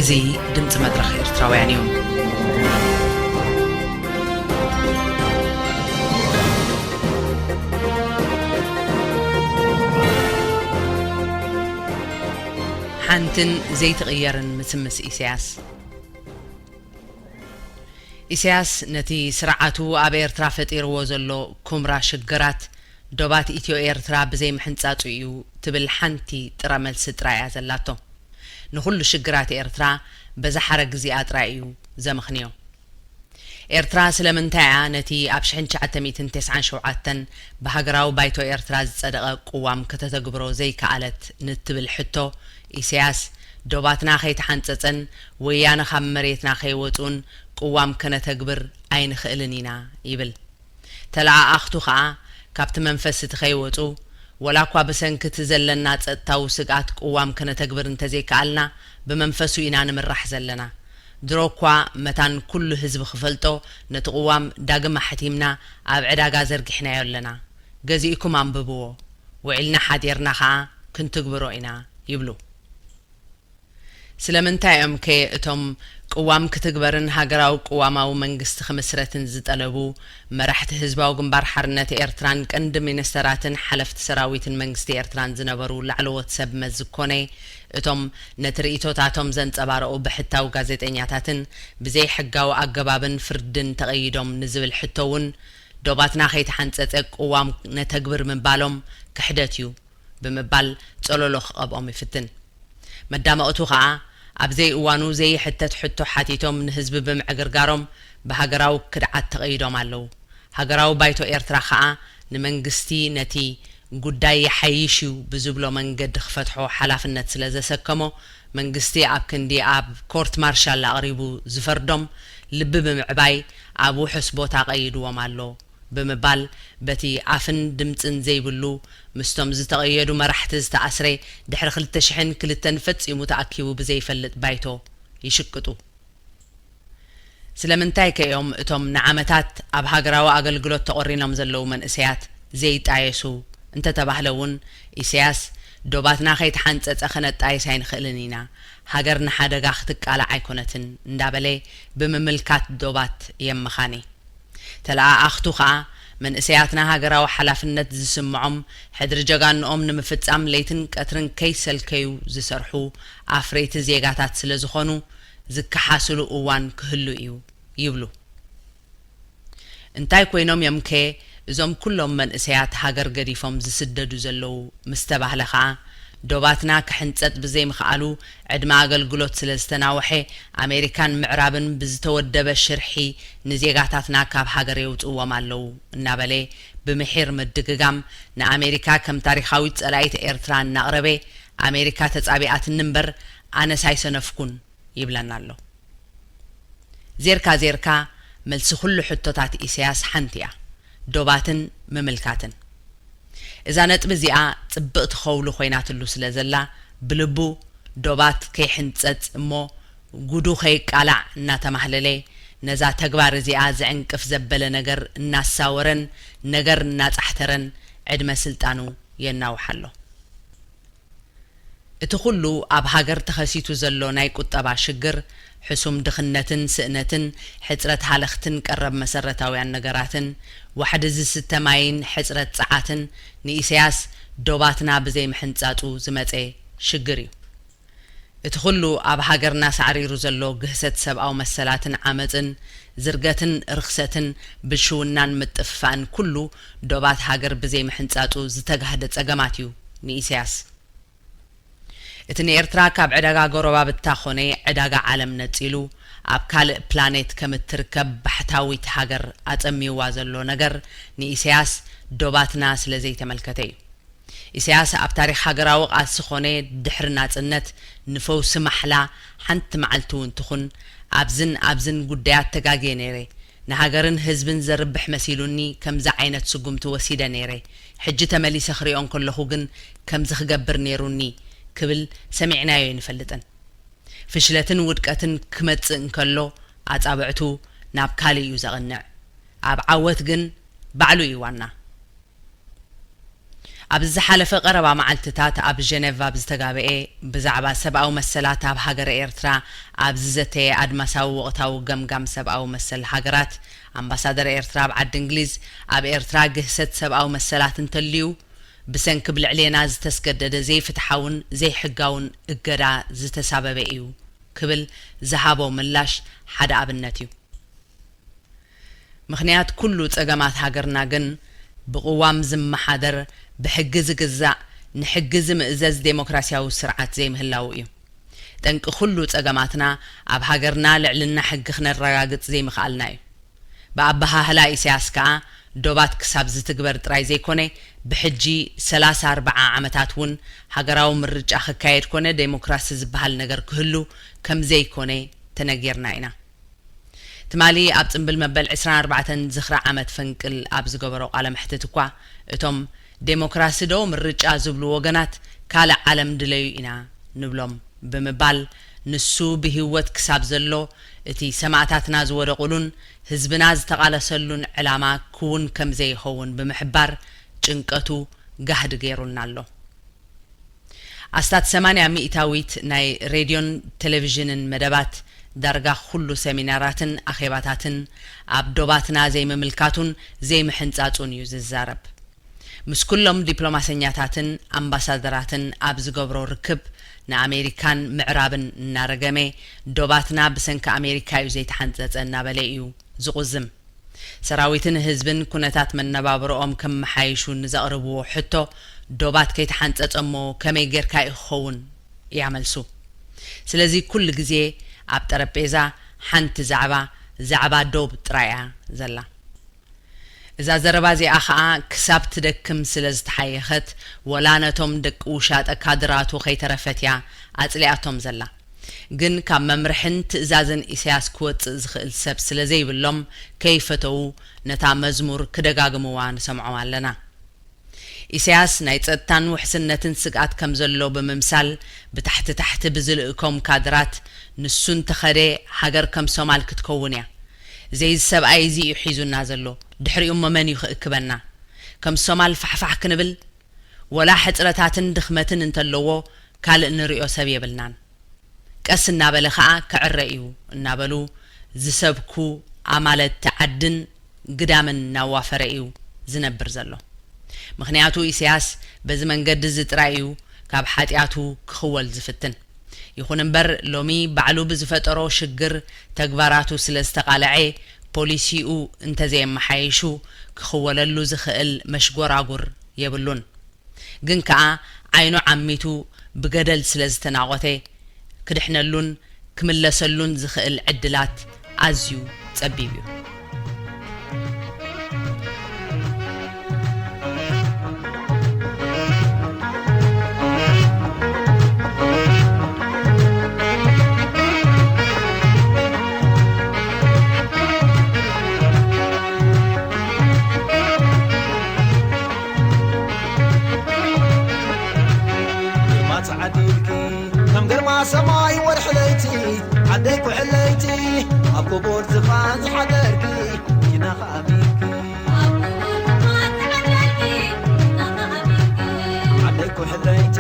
እዚ ድምጺ መድረኽ ኤርትራውያን እዩ። ሓንትን ዘይትቕየርን ምስምስ ኢሳያስ። ኢሳያስ ነቲ ስርዓቱ ኣብ ኤርትራ ፈጢርዎ ዘሎ ኩምራ ሽግራት፣ ዶባት ኢትዮ ኤርትራ ብዘይምሕንጻጹ እዩ ትብል ሓንቲ ጥረ መልሲ ጥራይ እያ ዘላቶ። ንኹሉ ሽግራት ኤርትራ በዛ ሓረግ እዚኣ ጥራይ እዩ ዘምኽንዮ። ኤርትራ ስለምንታይ እያ ነቲ ኣብ ሽሕን ትሽዓተ ሚእትን ተስዓን ሸውዓተን ብሃገራዊ ባይቶ ኤርትራ ዝጸደቐ ቅዋም ከተተግብሮ ዘይከኣለት ንትብል ሕቶ፣ ኢሳያስ፣ ዶባትና ከይተሓንጸጸን ወያነ ካብ መሬትና ከይወጽኡን ቅዋም ከነተግብር ኣይንኽእልን ኢና ይብል። ተለኣኣኽቱ ከኣ ካብቲ መንፈስ እቲ ከይወጹ፣ ወላ እኳ ብሰንኪ እቲ ዘለና ጸጥታዊ ስግኣት ቅዋም ከነተግብር እንተዘይከኣልና፣ ብመንፈሱ ኢና ንምራሕ ዘለና። ድሮ እኳ መታን ኩሉ ህዝቢ ክፈልጦ ነቲ ቅዋም ዳግም ኣሕቲምና ኣብ ዕዳጋ ዘርጊሕናዮ ኣለና። ገዚእኩም ኣንብብዎ። ውዒልና ሓዲርና ከኣ ክንትግብሮ ኢና ይብሉ። ስለምንታይ እዮም ከ እቶም ቅዋም ክትግበርን ሃገራዊ ቅዋማዊ መንግስቲ ክምስረትን ዝጠለቡ መራሕቲ ህዝባዊ ግንባር ሓርነት ኤርትራን ቀንዲ ሚኒስተራትን ሓለፍቲ ሰራዊትን መንግስቲ ኤርትራን ዝነበሩ ላዕለዎት ሰብ መዚ ኮነ እቶም ነቲ ርእይቶታቶም ዘንጸባረቑ ብሕታዊ ጋዜጠኛታትን ብዘይሕጋዊ ኣገባብን ፍርድን ተቐይዶም ንዝብል ሕቶ እውን ዶባትና ከይተሓንጸጸ ቅዋም ነተግብር ምባሎም ክሕደት እዩ ብምባል ጸለሎ ክቐብኦም ይፍትን። መዳመቕቱ ከኣ ኣብ ዘይእዋኑ ዘይሕተት ሕቶ ሓቲቶም ንህዝቢ ብምዕግርጋሮም ብሃገራዊ ክድዓት ተቐይዶም ኣለዉ። ሃገራዊ ባይቶ ኤርትራ ከኣ ንመንግስቲ ነቲ ጉዳይ ይሓይሽ እዩ ብዝብሎ መንገዲ ክፈትሖ ሓላፍነት ስለ ዘሰከሞ፣ መንግስቲ ኣብ ክንዲ ኣብ ኮርት ማርሻል ኣቕሪቡ ዝፈርዶም ልቢ ብምዕባይ ኣብ ውሑስ ቦታ ቀይድዎም ኣሎ ብምባል በቲ ኣፍን ድምጽን ዘይብሉ ምስቶም ዝተቐየዱ መራሕቲ ዝተኣስረ ድሕሪ ክልተ ሽሕን ክልተን ፈጺሙ ተኣኪቡ ብዘይፈልጥ ባይቶ ይሽቅጡ። ስለምንታይ ከ እዮም እቶም ንዓመታት ኣብ ሃገራዊ ኣገልግሎት ተቖሪኖም ዘለዉ መንእሰያት ዘይጣየሱ እንተተባህለ እውን፣ ኢሳያስ ዶባትና ከይተሓንጸጸ ከነጣይስ ኣይንኽእልን ኢና፣ ሃገር ንሓደጋ ክትቃላዕ ኣይኮነትን እንዳበለ ብምምልካት ዶባት የመኻኒ። ተለኣኣኽቱ ኸኣ መንእሰያትና ሃገራዊ ሓላፍነት ዝስምዖም፣ ሕድሪ ጀጋንኦም ንምፍጻም ለይትን ቀትርን ከይሰልከዩ ዝሰርሑ ኣፍረይቲ ዜጋታት ስለ ዝኾኑ ዝከሓስሉ እዋን ክህሉ እዩ ይብሉ። እንታይ ኮይኖም እዮም ከ እዞም ኩሎም መንእሰያት ሃገር ገዲፎም ዝስደዱ ዘለዉ ምስ ተባህለ ኸኣ፣ ዶባትና ክሕንጸጽ ብዘይምኽኣሉ ዕድመ ኣገልግሎት ስለ ዝተናውሐ፣ ኣሜሪካን ምዕራብን ብዝተወደበ ሽርሒ ንዜጋታትና ካብ ሃገር የውጽእዎም ኣለዉ እናበለ ብምሒር ምድግጋም፣ ንኣሜሪካ ከም ታሪኻዊት ጸላኢት ኤርትራ እናቕረበ፣ ኣሜሪካ ተጻቢኣትኒ እምበር ኣነስ ኣይሰነፍኩን ይብለና ኣሎ። ዜርካ ዜርካ መልሲ ኩሉ ሕቶታት ኢሳያስ ሓንቲ እያ፣ ዶባትን ምምልካትን። እዛ ነጥቢ እዚኣ ጽብቕቲ ኸውሊ ኮይናትሉ ስለ ዘላ፣ ብልቡ ዶባት ከይሕንጸጽ እሞ ጉዱ ከይቃላዕ እናተማህለለ፣ ነዛ ተግባር እዚኣ ዝዕንቅፍ ዘበለ ነገር እናሳወረን ነገር እናጻሕተረን ዕድመ ስልጣኑ የናውሕ ኣሎ። እቲ ኩሉ ኣብ ሃገር ተኸሲቱ ዘሎ ናይ ቁጠባ ሽግር፣ ሕሱም ድኽነትን ስእነትን፣ ሕጽረት ሃለኽትን ቀረብ መሰረታውያን ነገራትን፣ ዋሕዲ ዝስተ ማይን ሕጽረት ጸዓትን ንኢሳያስ ዶባትና ብዘይምሕንጻጹ ዝመጸ ሽግር እዩ። እቲ ኩሉ ኣብ ሃገርና ሳዕሪሩ ዘሎ ግህሰት ሰብኣዊ መሰላትን ዓመጽን፣ ዝርገትን ርኽሰትን፣ ብልሽውናን ምጥፍፋእን ኩሉ ዶባት ሃገር ብዘይምሕንጻጹ ዝተጋህደ ጸገማት እዩ ንኢሳያስ። እቲ ንኤርትራ ካብ ዕዳጋ ጎረባብታ ኾነ ዕዳጋ ዓለም ነጺሉ ኣብ ካልእ ፕላኔት ከም እትርከብ ባሕታዊት ሃገር ኣጸምይዋ ዘሎ ነገር ንኢሳያስ ዶባትና ስለ ዘይተመልከተ እዩ። ኢሳያስ ኣብ ታሪኽ ሃገራዊ ቃልሲ ኾነ ድሕሪ ናጽነት ንፈውሲ ማሕላ ሓንቲ መዓልቲ እውን ትኹን ኣብዝን ኣብዝን ጉዳያት ተጋግየ ነይረ፣ ንሃገርን ህዝብን ዘርብሕ መሲሉኒ ከምዚ ዓይነት ስጉምቲ ወሲደ ነይረ፣ ሕጂ ተመሊሰ ክሪኦ እንከለኹ ግን ከምዚ ክገብር ነይሩኒ ክብል ሰሚዕናዮ ኣይንፈልጥን። ፍሽለትን ውድቀትን ክመጽእ እንከሎ ኣጻብዕቱ ናብ ካልእ እዩ ዘቕንዕ። ኣብ ዓወት ግን ባዕሉ እዩ ዋና። ኣብ ዝሓለፈ ቀረባ መዓልትታት ኣብ ጀነቭ ኣብ ዝተጋብኤ ብዛዕባ ሰብኣዊ መሰላት ኣብ ሃገረ ኤርትራ ኣብ ዝዘተየ ኣድማሳዊ ወቕታዊ ገምጋም ሰብኣዊ መሰል ሃገራት ኣምባሳደር ኤርትራ ኣብ ዓዲ እንግሊዝ፣ ኣብ ኤርትራ ግህሰት ሰብኣዊ መሰላት እንተልዩ ብሰንኪ ብልዕሌና ዝተስገደደ ዘይፍትሓውን ዘይሕጋውን እገዳ ዝተሳበበ እዩ ክብል ዝሃቦ ምላሽ ሓደ ኣብነት እዩ። ምኽንያት ኩሉ ጸገማት ሃገርና ግን ብቕዋም ዝመሓደር፣ ብሕጊ ዝግዛእ፣ ንሕጊ ዝምእዘዝ ዴሞክራሲያዊ ስርዓት ዘይምህላዉ እዩ። ጠንቂ ኩሉ ጸገማትና ኣብ ሃገርና ልዕልና ሕጊ ክነረጋግጽ ዘይምኽኣልና እዩ። ብኣበሃህላ ኢሳያስ ከኣ፣ ዶባት ክሳብ ዝትግበር ጥራይ ዘይኮነ፣ ብሕጂ ሰላሳ ኣርብዓ ዓመታት እውን ሃገራዊ ምርጫ ክካየድ ኮነ ዴሞክራሲ ዝበሃል ነገር ክህሉ ከም ዘይኮነ ተነጊርና ኢና። ትማሊ ኣብ ጽምብል መበል ዕስራን ኣርባዕተን ዝኽሪ ዓመት ፈንቅል ኣብ ዝገበሮ ቃለ መሕትት እኳ፣ እቶም ዴሞክራሲ ዶ ምርጫ ዝብሉ ወገናት፣ ካልእ ዓለም ድለዩ ኢና ንብሎም ብምባል፣ ንሱ ብህይወት ክሳብ ዘሎ፣ እቲ ሰማእታትና ዝወደቑሉን ህዝብና ዝተቓለሰሉን ዕላማ ክውን ከም ዘይኸውን ብምሕባር፣ ጭንቀቱ ጋህዲ ገይሩልና ኣሎ። ኣስታት ሰማንያ ሚእታዊት ናይ ሬድዮን ቴሌቪዥንን መደባት፣ ዳርጋ ኩሉ ሰሚናራትን ኣኼባታትን ኣብ ዶባትና ዘይምምልካቱን ዘይምሕንጻጹን እዩ ዝዛረብ። ምስ ኩሎም ዲፕሎማሰኛታትን ኣምባሳደራትን ኣብ ዝገብሮ ርክብ፣ ንኣሜሪካን ምዕራብን እናረገመ፣ ዶባትና ብሰንኪ ኣሜሪካ እዩ ዘይተሓንጸጸ እናበለ እዩ ዝቑዝም። ሰራዊትን ህዝብን ኩነታት መነባብሮኦም ከመሓይሹ ንዘቕርብዎ ሕቶ፣ ዶባት ከይተሓንጸጸ እሞ ከመይ ጌርካ እዩ ክኸውን? እያ መልሱ። ስለዚ ኩሉ ግዜ ኣብ ጠረጴዛ ሓንቲ ዛዕባ፣ ዛዕባ ዶብ ጥራይ እያ ዘላ። እዛ ዘረባ እዚኣ ኸኣ ክሳብ ትደክም ስለ ዝተሓየኸት፣ ወላ ነቶም ደቂ ውሻጠ ካድራቱ ከይተረፈት እያ ኣጽሊኣቶም ዘላ። ግን ካብ መምርሕን ትእዛዝን ኢሳያስ ክወጽእ ዝኽእል ሰብ ስለ ዘይብሎም፣ ከይፈተዉ ነታ መዝሙር ክደጋግምዋ ንሰምዖም ኣለና። ኢሳያስ ናይ ጸጥታን ውሕስነትን ስግኣት ከም ዘሎ ብምምሳል፣ ብታሕቲ ታሕቲ ብዝልእኮም ካድራት፣ ንሱ እንተኸደ ሃገር ከም ሶማል ክትከውን እያ። ዘይዚ ሰብኣይ እዚ እዩ ሒዙና ዘሎ፣ ድሕሪኡ እሞ መን እዩ ክእክበና? ከም ሶማል ፋሕፋሕ ክንብል? ወላ ሕጽረታትን ድኽመትን እንተለዎ ካልእ ንርእዮ ሰብ የብልናን። ቀስ እናበለ ኸኣ ክዕረ እዩ እናበሉ ዝሰብኩ ኣማለድቲ ዓድን ግዳምን እናዋፈረ እዩ ዝነብር ዘሎ። ምኽንያቱ ኢሳያስ በዚ መንገዲ እዚ ጥራይ እዩ ካብ ሓጢኣቱ ክኽወል ዝፍትን። ይኹን እምበር ሎሚ ባዕሉ ብዝፈጠሮ ሽግር ተግባራቱ ስለ ዝተቓልዐ ፖሊሲኡ እንተዘየመሓየሹ ክኽወለሉ ዝኽእል መሽጎራጉር የብሉን። ግን ከኣ ዓይኑ ዓሚቱ ብገደል ስለ ዝተናቖተ፣ ክድሕነሉን ክምለሰሉን ዝኽእል ዕድላት ኣዝዩ ጸቢብ እዩ። ግርማ ተዓዲልኪ ከም ግርማ ሰማይ ወርሒ ለይቲ፣ ዓደይ ኩሕለይቲ ኣብ ክቡር ዝፋን ዝሓደርኪ፣ ኪናኺ ኣሚንኪ። ዓደይ ኩሕለይቲ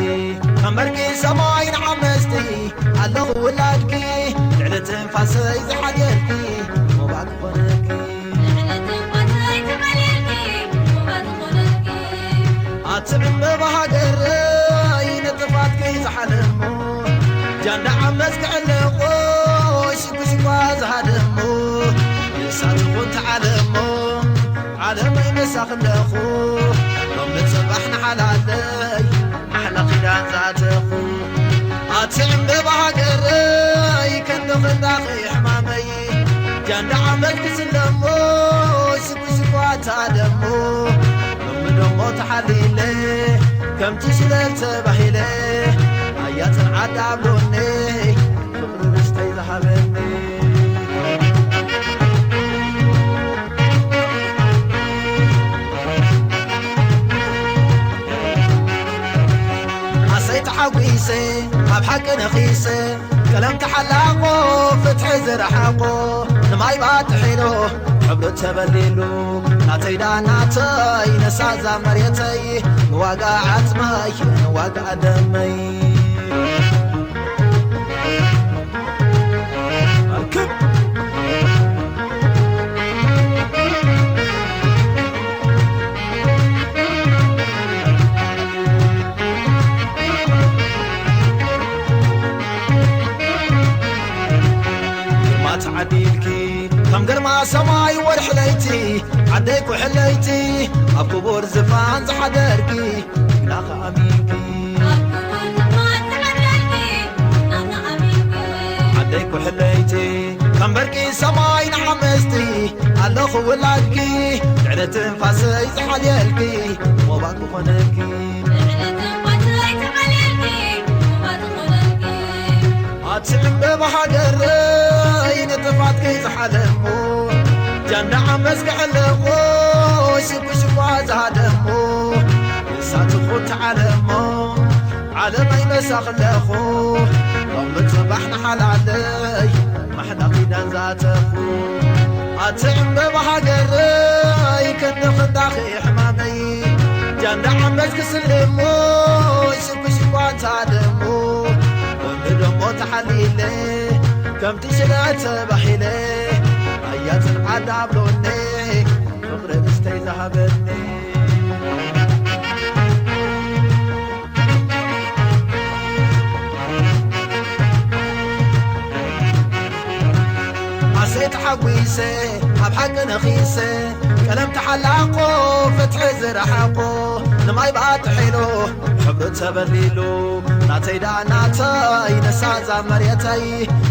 ከም በርቂ ሰማይ ንዓመጽቲ፣ ኣለኹ ውላድኪ ልዕሊ ትንፋሰይ ዝሓልየልኪ፣ ሞባል ኮነኪ። ኣቲ ዕምበባ ሃገረይ ንጥፋትኪ ዝሓለሞ፣ ጃንዳ ዓመጽ ክዕለቆ ሽኩሽኳ ዝሃደሞ፣ ንሳትኹን ተዓለሞ ዓለመይ ምሳኽ ኣለኹ፣ ሎም ንጽባሕ ንሓላለይ ኣሕና ኪዳን ዝኣተኹ። ኣቲ ዕምበባ ሃገረይ ከንዶ ከንዳኺ ሕማመይ፣ ጃንዳ ዓመት ክስለሞ ሽኩሽኳ ታደሞ፣ ሎሚ ደሞ ተሓሊለ ከምቲ ሽለል ተባሂለ፣ ኣያ ጽንዓት ኣብሎኒ ፍቕሪ ርስተይ ዝሃበኒ። ኣሰይ ተሓጒሰ ካብ ሓቂ ነኺሰ፣ ቀለም ተሓላቖ ፍትሒ ዝረሓቖ፣ ንማይ ባጥሒሉ ሕብሩ ተበሊሉ፣ ናተይ ዳ ናተይ ነሳዛ መሬተይ፣ ንዋጋ ዓጽመይ ንዋጋ ደመይ። ኣርክብ። ግርማ ተዓዲልኪ ከም ግርማ ሰማይ ወርሒ ለይቲ፣ ዓደይ ኩሕለይቲ ኣብ ክቡር ዝፋን ዝሓደርኪ፣ ጅግናኺ ኣሚንኪ። ዓደይ ኩሕለይቲ ከም በርቂ ሰማይ ንዓመስቲ ኣለኹ ውላድኪ፣ ልዕሊ ትንፋሰይ ዝሓልየልኪ፣ ሞባል ክኾነልኪ። ልዕሊ ትንፋሰይ ዝሓልየልኪ፣ ሞባል ክኾነልኪ። ኣቲ ዕምበባ ሃገረይ ንጥፋትኪ ዝሓለሞ፣ ጃንዳ ዓመስ ክዕለሞ፣ ሽኩሽኳ ዝሃደሞ፣ ንሳትኹ ተዓለሞ። ዓለመይ መሳኽ ኣለኹ፣ ሎሚ ጽባሕ ንሓላለይ፣ ማሕላ ኪዳን ዝኣተኹ። ኣቲ ዕምበባ ሃገረይ፣ ክንዲ ክንዳኺ ሕማመይ፣ ጃንዳ ዓመት ክስልሞ፣ ሽኩሽኳ ታደሞ፣ ወንድ ደሞ ተሓሊለ፣ ከምቲ ሽለ ተባሂለ፣ ኣያ ጽንዓት ኣብሎኒ፣ ፍቕሪ ርስተይ ዝሃበኒ። ኣሰይ ተሓጒሰ ኣብ ሓቂ ነኺሰ፣ ቀለም ተሓላቆ ፍትሒ ዝረሓቆ፣ ንማይ ብኣጥሒሉ ሕብሩ ተበሊሉ፣ ናተይ ደኣ ናተይ ንሳ እዛ መሬተይ፣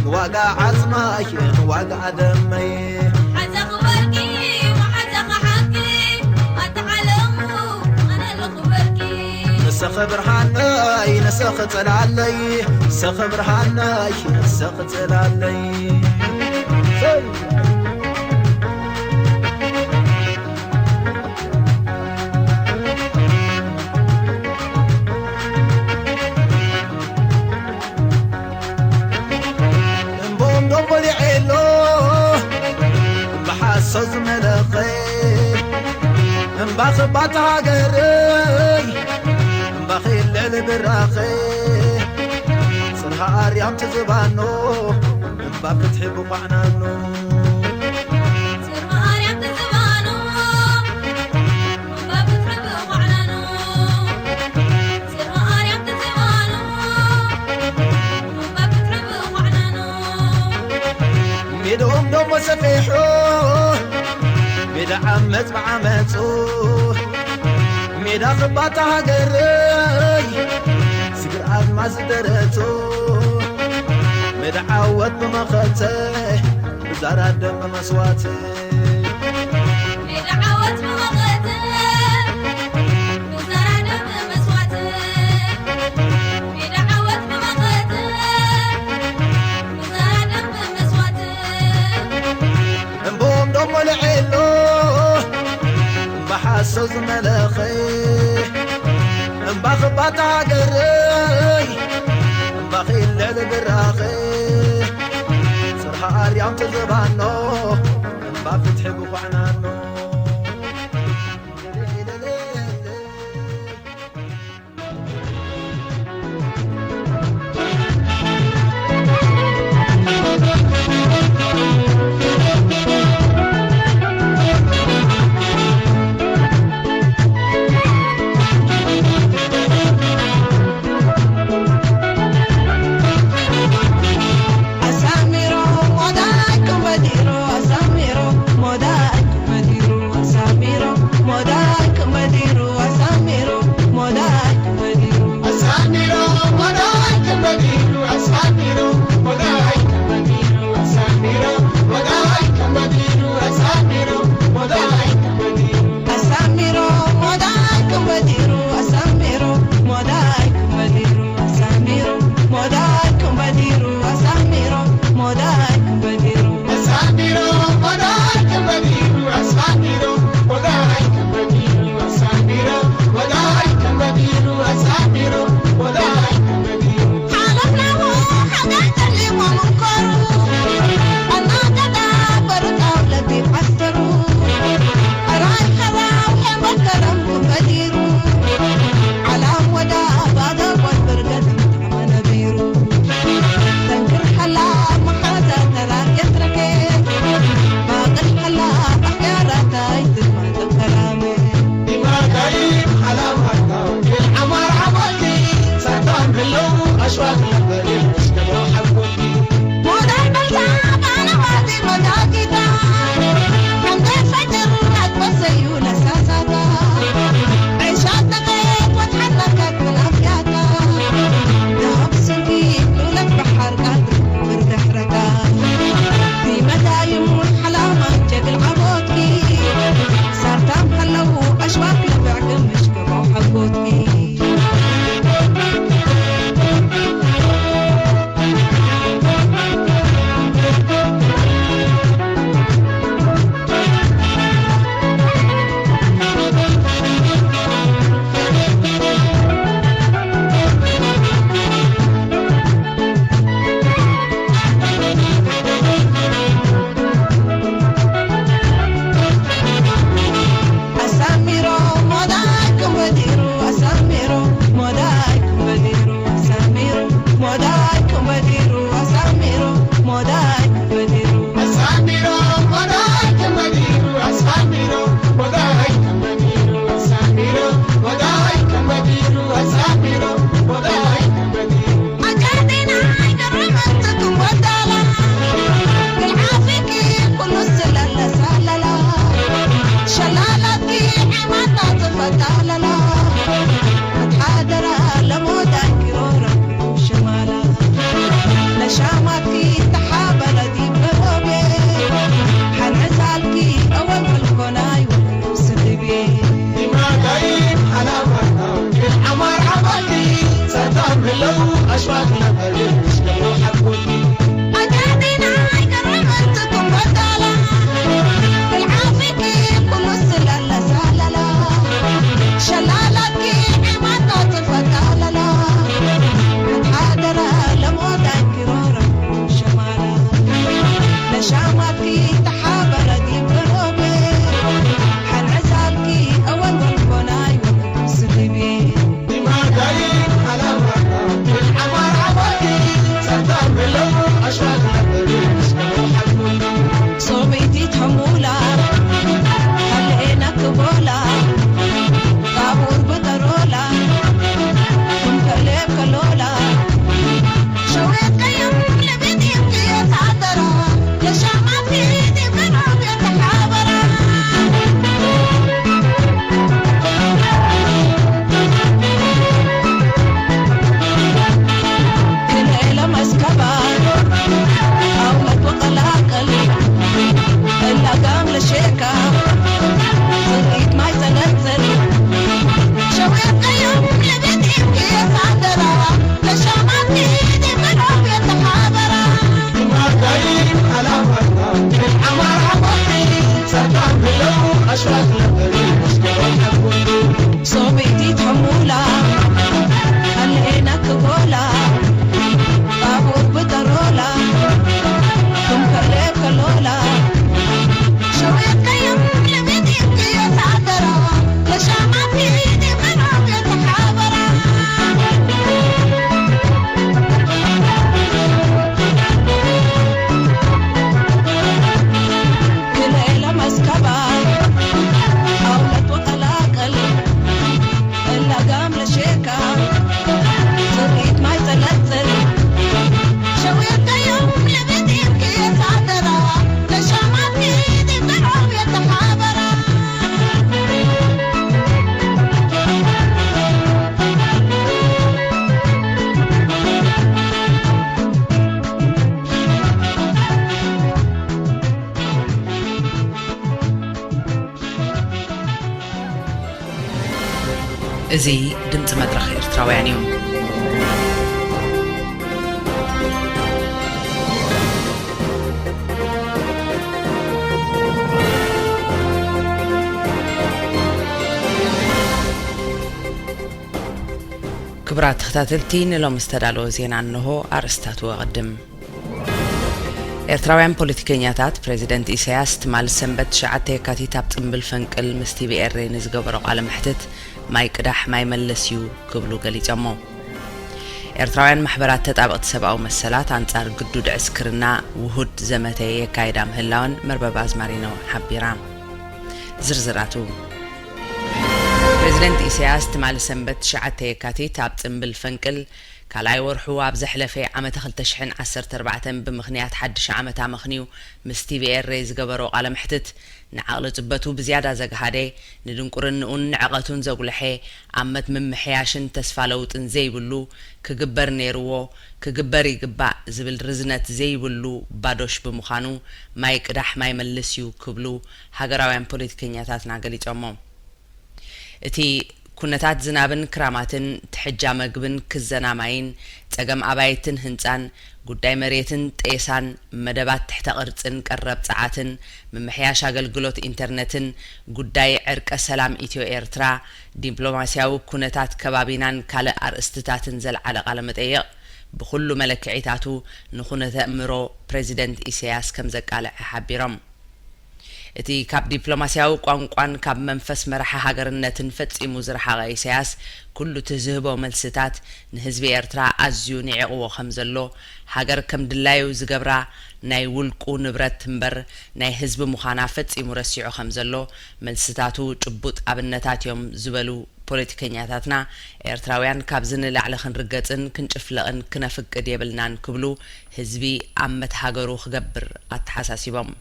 ንዋጋ ዓጽመይ ንዋጋ ደመይ። ሓዘኺ ወርቂ ወሓዘኺ ሓቂ ኣተዓለሙ ኣነ ኣለኹ በርቂ። ንስኺ ብርሃነይ ንስኺ ጽላለይ፣ ንስኺ ብርሃነይ ንስኺ ጽላለይ። እምቦ እምቦ በሊዐ ኣሎ እምባ ሓሶት ዝመለኸ፣ እምባ ኽባታ ሃገረይ፣ እምባ ኺለል ብራኸ፣ ጽርሃ ኣርያም ትዝባኖ፣ እምባ ፍትሒ ብቋዕናኖ። ጽርሃ ኣርያም ትዝባኖ፣ እምባ ፍትሒ ብቋዕናኖ። ሜድኦም ደሞ ሰፊሑ፣ ሜዳ ዓመፅ ብዓመፁ፣ ሜዳ ኽባታ ሃገረይ፣ ስግር ኣድማስ ደረቱ፣ ሜዳ ዓወት ብመኸተ፣ ብዛራ ደም ብመስዋእቲ። ሜዳ ዓወት ብመኸተ፣ ብዛራ ደም ብመስዋእቲ። ሜዳ ዓወት ብመኸተ፣ ብዛራ ደም ብመስዋእቲ። እምቦም ደሞ ልዕሎ፣ እምባ ሓሶ ዝመለኸ፣ እምባ ኽባታ ሃገረይ፣ እምባ ኺለል ብራኸ፣ ጽርሃ ኣርያም ትዝባኖ፣ እምባ ፍትሒ ብዃዕናኖ። እዚ ድምፂ መድረኽ ኤርትራውያን እዩ። ክቡራት ተኸታተልቲ፣ ንሎሚ ዝተዳለወ ዜና እንሆ። ኣርእስታቱ ኣቐድም። ኤርትራውያን ፖለቲከኛታት፣ ፕሬዚደንት ኢሳያስ ትማል ሰንበት ትሽዓተ የካቲት ኣብ ጽምብል ፈንቅል ምስ ቲቪኤርኤ ንዝገበሮ ቃለ መሕትት፣ "ማይ ቅዳሕ ማይ መለስ እዩ" ክብሉ ገሊጾሞ። ኤርትራውያን ማሕበራት ተጣበቕቲ ሰብኣዊ መሰላት ኣንጻር ግዱድ ዕስክርና ውሁድ ዘመተ የካይዳ ምህላወን መርበብ ኣዝማሪኖ ሓቢራ። ዝርዝራቱ። ፕሬዚደንት ኢሳያስ ትማሊ ሰንበት ትሽዓተ የካቲት ኣብ ጽምብል ፈንቅል ካልኣይ ወርሑ ኣብ ዘሕለፈ ዓመተ ክልተ ሽሕን ዓሰርተ ኣርባዕተን ብምኽንያት ሓድሽ ዓመት ኣመኽንዩ ምስ ቲቪኤርኤ ዝገበሮ ቃለ መሕትት፣ ንዓቕሊ ጽበቱ ብዝያዳ ዘግሃደ፣ ንድንቁርንኡን ንዕቐቱን ዘጉልሐ፣ ኣመት ምምሕያሽን ተስፋ ለውጥን ዘይብሉ፣ ክግበር ነይርዎ፣ ክግበር ይግባእ ዝብል ርዝነት ዘይብሉ ባዶሽ ብምዃኑ፣ "ማይ ቅዳሕ ማይ መልስ እዩ" ክብሉ ሃገራውያን ፖለቲከኛታትና ገሊጾሞ። እቲ ኩነታት ዝናብን ክራማትን፣ ትሕጃ መግብን ክዘና ማይን፣ ጸገም ኣባይትን ህንጻን፣ ጉዳይ መሬትን ጤሳን፣ መደባት ትሕተ ቅርጽን ቀረብ ጸዓትን፣ ምምሕያሽ ኣገልግሎት ኢንተርነትን፣ ጉዳይ ዕርቀ ሰላም ኢትዮ ኤርትራ፣ ዲፕሎማስያዊ ኩነታት ከባቢናን ካልእ ኣርእስትታትን ዘልዓለ ቃለ መጠይቕ፣ ብኹሉ መለክዒታቱ ንኩነተ እምሮ ፕሬዚደንት ኢሳያስ ከም ዘቃልዐ ሓቢሮም። እቲ ካብ ዲፕሎማስያዊ ቋንቋን ካብ መንፈስ መራሒ ሃገርነትን ፈጺሙ ዝረሓቐ ኢሳያስ፣ ኩሉ እቲ ዝህቦ መልስታት ንህዝቢ ኤርትራ ኣዝዩ ንዒቕዎ ከም ዘሎ፣ ሃገር ከም ድላዩ ዝገብራ ናይ ውልቁ ንብረት እምበር ናይ ህዝቢ ምዃና ፈጺሙ ረሲዑ ከም ዘሎ፣ መልስታቱ ጭቡጥ ኣብነታት እዮም ዝበሉ ፖለቲከኛታትና፣ ኤርትራውያን ካብዚ ንላዕሊ ክንርገጽን ክንጭፍለቕን ክነፍቅድ የብልናን ክብሉ፣ ህዝቢ ኣመት ሃገሩ ክገብር ኣተሓሳሲቦም።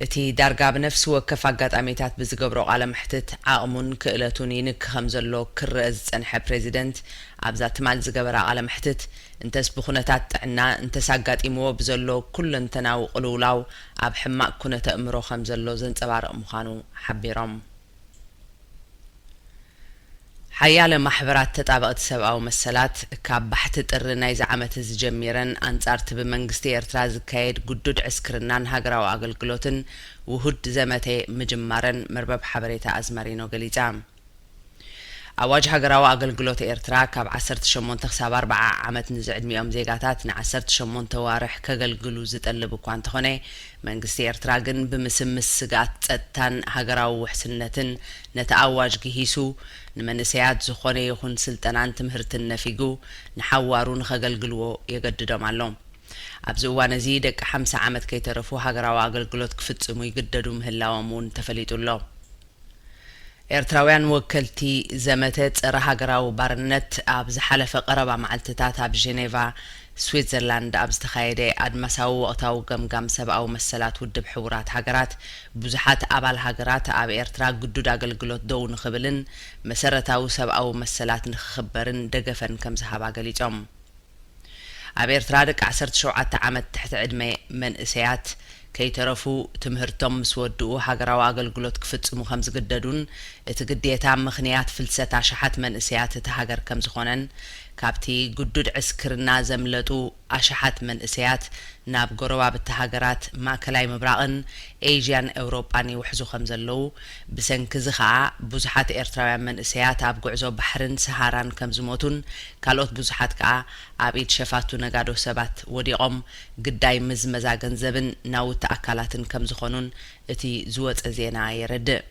እቲ ዳርጋ ብነፍሲ ወከፍ ኣጋጣሚታት ብዝገብሮ ቃለ መሕትት ዓቕሙን ክእለቱን ይንኪ ከም ዘሎ ክረአ ዝጸንሐ ፕሬዚደንት፣ ኣብዛ ትማል ዝገበራ ቃለ መሕትት፣ እንተስ ብኹነታት ጥዕና፣ እንተስ ኣጋጢምዎ ብዘሎ ኩለንተናዊ ቅልውላው ኣብ ሕማቕ ኩነተ እምሮ ከም ዘሎ ዘንጸባርቕ ምዃኑ ሓቢሮም። ሓያለ ማሕበራት ተጣበቕቲ ሰብኣዊ መሰላት፣ ካብ ባሕቲ ጥሪ ናይዚ ዓመት እዚ ጀሚረን፣ ኣንጻር እቲ ብመንግስቲ ኤርትራ ዝካየድ ግዱድ ዕስክርናን ሃገራዊ ኣገልግሎትን ውሁድ ዘመተ ምጅማረን መርበብ ሓበሬታ ኣዝማሪኖ ገሊጻ። ኣዋጅ ሃገራዊ ኣገልግሎት ኤርትራ፣ ካብ ዓሰርተ ሸሞንተ ክሳብ ኣርብዓ ዓመት ንዝዕድሚኦም ዜጋታት ንዓሰርተ ሸሞንተ ዋርሕ ከገልግሉ ዝጠልብ እኳ እንተኾነ፣ መንግስቲ ኤርትራ ግን ብምስምስ ስግኣት ጸጥታን ሃገራዊ ውሕስነትን ነቲ ኣዋጅ ግሂሱ፣ ንመንእሰያት ዝኾነ ይኹን ስልጠናን ትምህርትን ነፊጉ፣ ንሓዋሩ ንኸገልግልዎ የገድዶም ኣሎ። ኣብዚ እዋን እዚ ደቂ ሓምሳ ዓመት ከይተረፉ ሃገራዊ ኣገልግሎት ክፍጽሙ ይግደዱ ምህላዎም እውን ተፈሊጡ ኣሎ። ኤርትራውያን ወከልቲ ዘመተ ጸረ ሃገራዊ ባርነት፣ ኣብ ዝሓለፈ ቀረባ መዓልትታት ኣብ ጀኔቫ ስዊትዘርላንድ ኣብ ዝተኻየደ ኣድማሳዊ ወቕታዊ ገምጋም ሰብኣዊ መሰላት ውድብ ሕቡራት ሃገራት፣ ብዙሓት ኣባል ሃገራት ኣብ ኤርትራ ግዱድ ኣገልግሎት ደው ንኽብልን መሰረታዊ ሰብኣዊ መሰላት ንኽኽበርን ደገፈን ከም ዝሃባ ገሊጾም። ኣብ ኤርትራ ደቂ ዓሰርተ ሸውዓተ ዓመት ትሕቲ ዕድመ መንእሰያት ከይተረፉ ትምህርቶም ምስ ወድኡ ሃገራዊ ኣገልግሎት ክፍጽሙ ከም ዝግደዱን፣ እቲ ግዴታ ምኽንያት ፍልሰት ኣሽሓት መንእሰያት እታ ሃገር ከም ዝኾነን፣ ካብቲ ግዱድ ዕስክርና ዘምለጡ ኣሽሓት መንእሰያት ናብ ጎረባብቲ ሃገራት ማእከላይ ምብራቕን ኤዥያን ኤውሮጳን ይውሕዙ ከም ዘለዉ፣ ብሰንኪ እዚ ኸኣ ብዙሓት ኤርትራውያን መንእሰያት ኣብ ጉዕዞ ባሕርን ሰሃራን ከም ዝሞቱን፣ ካልኦት ብዙሓት ከኣ ኣብ ኢድ ሸፋቱ ነጋዶ ሰባት ወዲቖም ግዳይ ምዝመዛ ገንዘብን ናውቲ ኣካላትን ከም ዝኾኑን እቲ ዝወጸ ዜና የረድእ።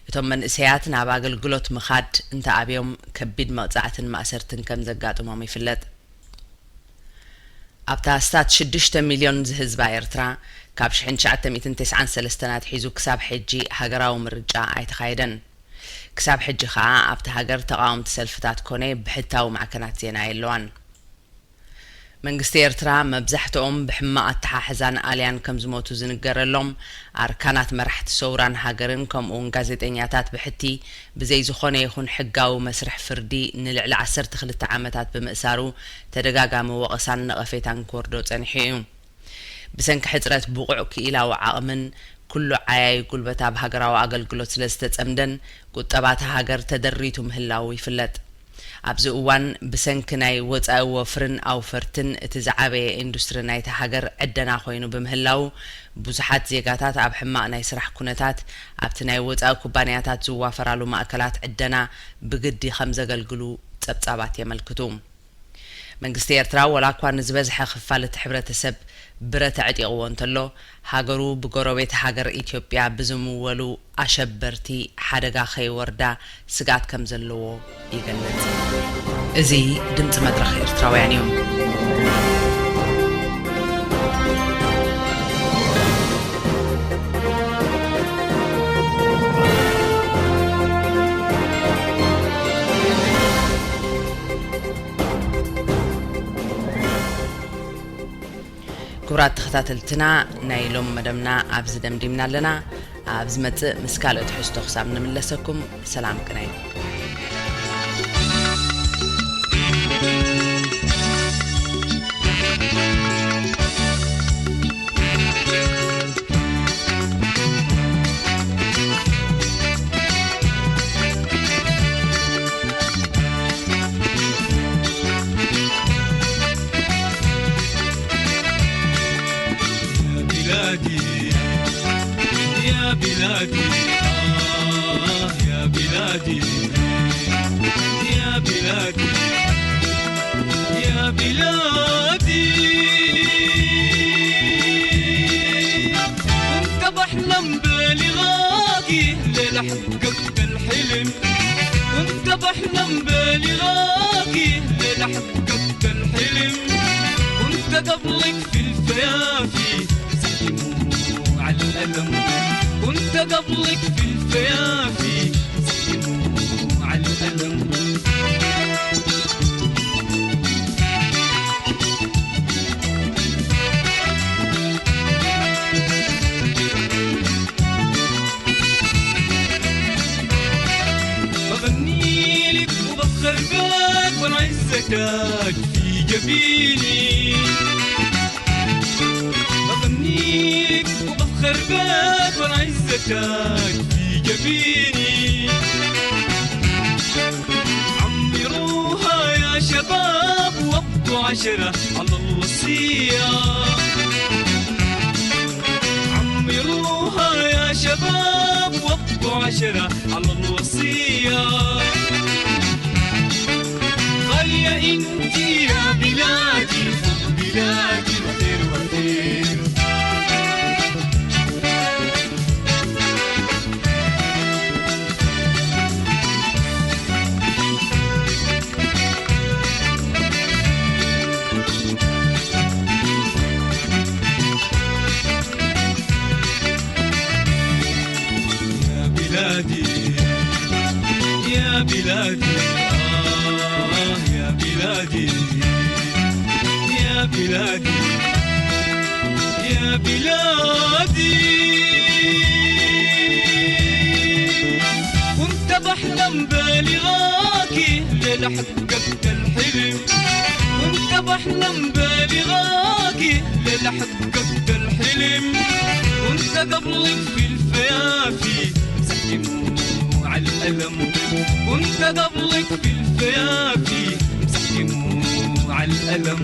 እቶም መንእሰያት ናብ ኣገልግሎት ምኻድ እንተኣብዮም ከቢድ መቕጻዕትን ማእሰርትን ከም ዘጋጥሞም ይፍለጥ። ኣብታ ኣስታት ሽዱሽተ ሚልዮን ዝህዝባ ኤርትራ፣ ካብ ሽሕን ትሽዓተ ሚእትን ተስዓን ሰለስተን ኣትሒዙ ክሳብ ሕጂ ሃገራዊ ምርጫ ኣይተኻየደን። ክሳብ ሕጂ ኸኣ ኣብታ ሃገር ተቓወምቲ ሰልፍታት ኮነ ብሕታዊ ማዕከናት ዜና የለዋን። መንግስቲ ኤርትራ፣ መብዛሕትኦም ብሕማቕ ኣተሓሕዛን ኣልያን ከም ዝሞቱ ዝንገረሎም ኣርካናት መራሕቲ ሰውራን ሃገርን፣ ከምኡውን ጋዜጠኛታት ብሕቲ ብዘይ ዝኾነ ይኹን ሕጋዊ መስርሕ ፍርዲ ንልዕሊ ዓሰርተ ክልተ ዓመታት ብምእሳሩ፣ ተደጋጋሚ ወቐሳን ነቐፌታን ክወርዶ ጸኒሑ እዩ። ብሰንኪ ሕጽረት ብቑዕ ክኢላዊ ዓቕምን ኩሉ ዓያይ ጉልበት ኣብ ሃገራዊ ኣገልግሎት ስለ ዝተጸምደን፣ ቁጠባ እታ ሃገር ተደሪቱ ምህላዉ ይፍለጥ። ኣብዚ እዋን፣ ብሰንኪ ናይ ወጻኢ ወፍርን ኣውፈርትን፣ እቲ ዝዓበየ ኢንዱስትሪ ናይታ ሃገር ዕደና ኮይኑ ብምህላዉ፣ ብዙሓት ዜጋታት ኣብ ሕማቕ ናይ ስራሕ ኩነታት፣ ኣብቲ ናይ ወጻኢ ኩባንያታት ዝዋፈራሉ ማእከላት ዕደና ብግዲ ከም ዘገልግሉ ጸብጻባት የመልክቱ። መንግስቲ ኤርትራ፣ ወላ እኳ ንዝበዝሐ ክፋል እቲ ሕብረተሰብ ብረት ኣዕጢቕዎ እንተሎ፣ ሃገሩ ብጎረቤት ሃገር ኢትዮጵያ ብዝምወሉ ኣሸበርቲ ሓደጋ ከይወርዳ ስግኣት ከም ዘለዎ ይገልጽ። እዚ ድምጺ መድረኽ ኤርትራውያን እዩ። ክቡራት ተኸታተልትና፣ ናይ ሎም መደብና ኣብዚ ደምዲምና ኣለና። ኣብ ዝመጽእ ምስ ካልእ ትሕዝቶ ክሳብ ንምለሰኩም፣ ሰላም ቅነ። يا بلادي، يا بلادي، آه يا بلادي، يا بلادي، يا بلادي. كنت بحلم بلقاكي، ليلة حققت الحلم. كنت بحلم بلقاكي، ليلة حققت الحلم. كنت قبلك في الفيافي، مسح دموع الألم. كنت قبلك في الفيافي، مسح دموع الألم. بغني لك وبفخر بك والعزة تاج في جبيني. بغني لك وبفخر بك والعزة تاج في جبيني. عمروها يا شباب وابقوا عشرة على الوصية. عمروها يا شباب وابقوا عشرة على الوصية. غالية انتي يا بلادي، فوق بلادي الخير والخير. يا بلادي، يا بلادي، آه يا بلادي، يا بلادي، يا بلادي. كنت بحلم بلقاكي، ليلة حققت الحلم. كنت بحلم بلقاكي، ليلة حققت الحلم. كنت قبلك في الفيافي، مسح دموع الألم. كنت قبلك في الفيافي، مسح دموع الألم.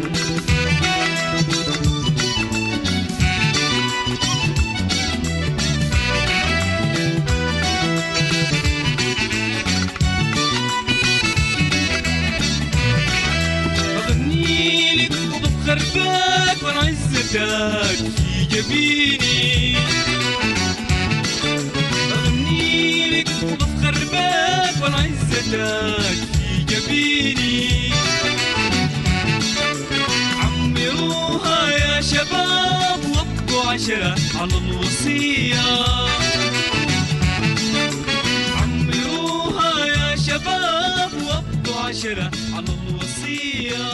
بغني لك وبفخر بك والعزة تاج في جبيني. بغني لك وبفخر بك والعزة تاج في جبيني. عمروها يا شباب وابقوا عشرة على الوصية. عمروها يا شباب وابقوا عشرة على الوصية.